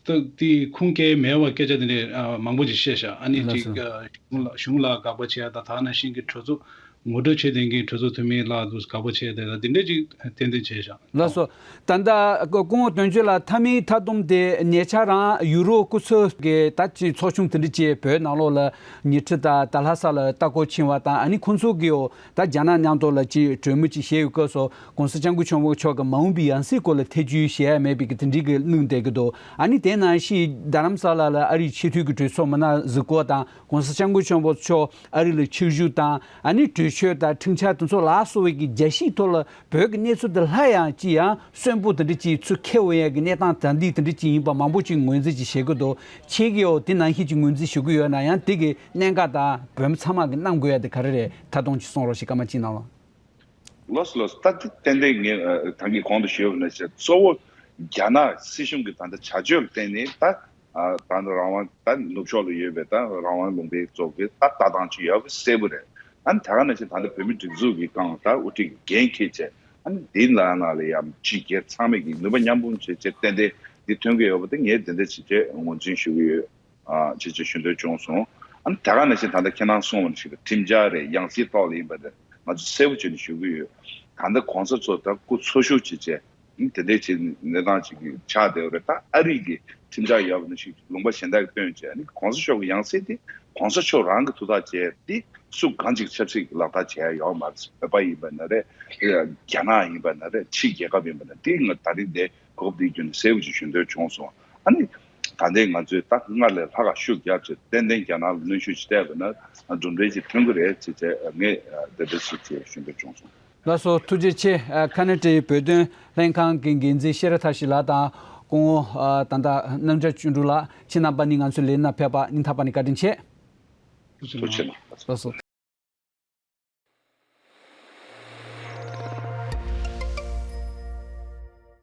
ད་དེ་ཁུངས་སྐྱེལ་མེད་པ་སྐད་ཆ་དེ་འདྲ་ཨ་མང་པོ་ཅིག་བཤད་ཤག་ཨ་ནི་ལགས་ཅིག་སོ། ཨ་གཞུང་ལ་གཞུང་ལ་དགག་པ་བྱེད་ཡ་དང་ད་ག་ནང་བཞིན་གྱི་གྲོས་ཚོགས་ ངོ་སྤྲོད་བྱེད་བསྡད་མཁན་གྲོས་ཚོགས་འཐུས་མི་ལགས་དུ་དགའ་པོ་བྱས་ཏེ་ད་དེ་འདྲས་ཅིག་ཏན་ཏན་བྱས་ཤག་ལགས་སོ། ད་ལྟ་སྐུ་ངོ་དོན་གཅོད་ལགས། མཐའ་མའི་མཐའ་སྡོམ་དེ་ཉེ་ཆར་རང་ཡུ་རོབ་སྐུ་ཚབ་ཀྱི་ད་ཅིག་ཚོགས་ཆུང་དེ་འདྲ་ཅིག་བོད་ནང་ལོགས་ལ་ཉི་ཁྲི་དང་ད་ལྷ་ས་ལ་ལྟ་སྐོར་ཕྱིན་པ་དང་། ཨ་ནི་ཁོང་ཚོ་གིས་ད་རྒྱ་ནག་མཉམ་དུ་ལ་ཅིག་གྲོས་མོལ་ཅིག་བྱས་ཡོད་སྐབས་སུ་༸གོང་ས་༸སྐྱབས་མགོན་ཆེན་པོ་མཆོག་གི་མ་འོངས་པའི་ཡང་སྲིད་སྐོར་ལ་ཐེ་བྱུས་བྱས་ཡ་མེད་པའི་གི་དེ་འདྲའི་གི་གླེང་བསྡད་ཀྱི་འདུག་ཨ་ནི་དེ་ནང་བཞིན་རྡ་རམ་ས་ལ་ལ་ཨ་རིའི་ཆེས་མཐོའི་གི་གྲོས་ཚོགས་མི་སྣ་གཟིགས་སྐོར་དང་༸གོང་ས་༸སྐྱབས་མགོན་ཆེན་པོ་མཆོག་ཨ་རི་ལ་ཆིབས་བསྒྱུར་དང་། ཨ་ནི་གྲོས་ཆོད་དང་ཁྲིམས་འཆར་དེ་ཚོ་ལ་སོགས་པའི་གི་རྒྱལ་སྤྱིའི་ཐོག་ལ་བོད་ཀྱི་གནས་ཚུལ་དེ་སླར་ཡང་ཅི་ཡང་གསོན་པོ་དེ་འདྲ་ཅིག་ཚུར་འཁྱེར་འོང་ཡ་གི་གནས་སྟངས་དང་འདི་དེ་འདྲ་ཅིག་ཡིན་པ་མང་པོ་ཅིག་ངོས་འཛིན་ཅིག་བྱེད་ཀྱི་འདུག་ཁྱེད་ཀྱིས་འོ་དེ་ནང་བཞིན་ཅིག་ངོས་འཛིན་ཞུ་གི་ཡོད་ན་ཡང་། དེ་གི་གནད་འགག་དང་བོད་མི་ཚང་མ་གི་གནང་དགོས་ཡ་དེ་ག་རེ་རེད། ད་དུང་ཅིག་གསུང་རོགས་ཞེས་སྐར་མ་གཅིག་གནང་བ། ལགས་སོ་ལགས་སོ། ད་དེ་ཏན་ཏན་ངས་ཨ་ད་གིན་གོང་དུ་ཞུས་པ་ནང་བཞིན་གཙོ་བོ་རྒྱ་ནག་སྲིད་གཞུང་གི་ད་ལྟ་བྱ་སྤྱོད་ལ་བརྟེན་ནས་ད་ཨ་ད་ནི་རང་དབང་ད་ནུབ་ཕྱོགས་ལ་ཡོད་པའི་ད་རང་དབང་ལུང་པའི་ཚོགས་ཀྱི་ད་ལྟ་སྟངས་ཅིག་ཡོད་པ་གསལ་པོ་རེད། ཨ་ནི་ད་ག་ནང་བཞིན་ད་ལྟ་བོད་མིའི་སྒྲིག་འཛུགས་ཀྱི་སྒང་ད་དབུ་ཁྲིད་འགན་འཁྱེར་བྱས། ཨ་ནི་འདི་ལ་ནང་ལ་ཡང་ཕྱི་རྒྱལ་ཚང་མས་ཀྱི་ནུས་པ་མཉམ་སྤུངས་བྱས་བྱས་ཏན་ཏན་འདི་ཐོན་གྱི་ཡོད་པ་དེ་ངས་དེ་འདྲ་བྱས་བྱས་ངོས་འཛིན་ཞུ་གི་ཡོད། ཨ་ཅེས་ཅེས་ཞུ་འདོད་བྱུང་སོང་། ཨ་ནི་ད་ག་ནང་བཞིན་ད་ལྟ་ཁྱེད་རང་གསུངས་པ་ནང་བཞིན་ཁྲིམས་འཆར་རེད། ཡང་སྲིད་ཐོག་ལ་ཡིན་པ་རེད། ང་ཚོ་གསལ་པོ་བྱས་ནས་ཞུ་གི་ཡོད། ད་ལྟ་གོང་ས་མཆོག་ད་སྐུ་འཚོ་བཞུགས་བྱས་བྱས་ཨ་ནི་དེ་འདྲའི་བྱས་གནས་སྟངས་ཅིག་གི་ཆགས་བསྡད་པ་རེད། ད་ཨ་རི་གི་ཁྲིམས་འཆར་ཡོད་པ་ནང་བཞིན་ལུང་པ་གཞན་དག་གིས་བཏོན་བྱས་ཨ་ནི་གོང་ས་མཆོག་གི་ཡང་སྲིད་དེ་གོང་ས་མཆོག་རང་གིས་ཐུགས་ཐག་བཅད་དེ་སུ་གང་ཅིག་ཆབ་སྲིད་ཀྱི་ལག་བསྟར་བྱས་ཡ་ཡོད་མ་རེད། བོད་པ་ཡིན་པ་ན་རེད། རྒྱ་ནག་ཡིན་པ་ན་རེད། ཕྱི་རྒྱལ་ཁབ་ཡིན་པ་ན་དེ་ང་ད་རིང་འདི་གོ་སྐབས་འདི་བརྒྱུད་ནས་གསལ་པོ་ཅིག་ཞུ་འདོད་བྱུང་སོང་། ཨ་ནི་ད་ལྟའི་ང་ཚོས་ད་སྔར་ལས་ལྷག་ག་ཤུགས་རྒྱབ་བྱས་ཏན་ཏན་རྒྱ་ནག་ལ་གནོན་ཤུགས་ཅིག་སྤྲད་པ་ན་གྲུབ་འབྲས་ཅིག་ཐོན་གི་རེད་ཅེས་བྱས་ངས་དེ་འདྲ་ཞིག་ཅེས་ཞུ་འདོད་བྱུང་སོང་། ལགས་སོ། ཐུགས་རྗེ་ཆེ། ཨ་ཁ་ན་ཌའི་བོད་དོན་ལྷན་ཁང་གི་འགན་འཛིན་ཤེས་རབ་མཐར་ཕྱིན་ལགས་དང་སྐུ་ངོ་ཨ་ད་ལྟ་རྣམ་རྒྱལ་བཅུ་དྲུག་ལགས། ཁྱེད་རྣམ་པ་གཉིས་ང་ཚོའི་ལས་རིམ་ནང་ཕེབས་པ་སྙིང་ཐག་པ་ནས་བཀའ་དྲིན་ཆེ། ཐུགས་རྗེ་གནང་། ལགས་སོ།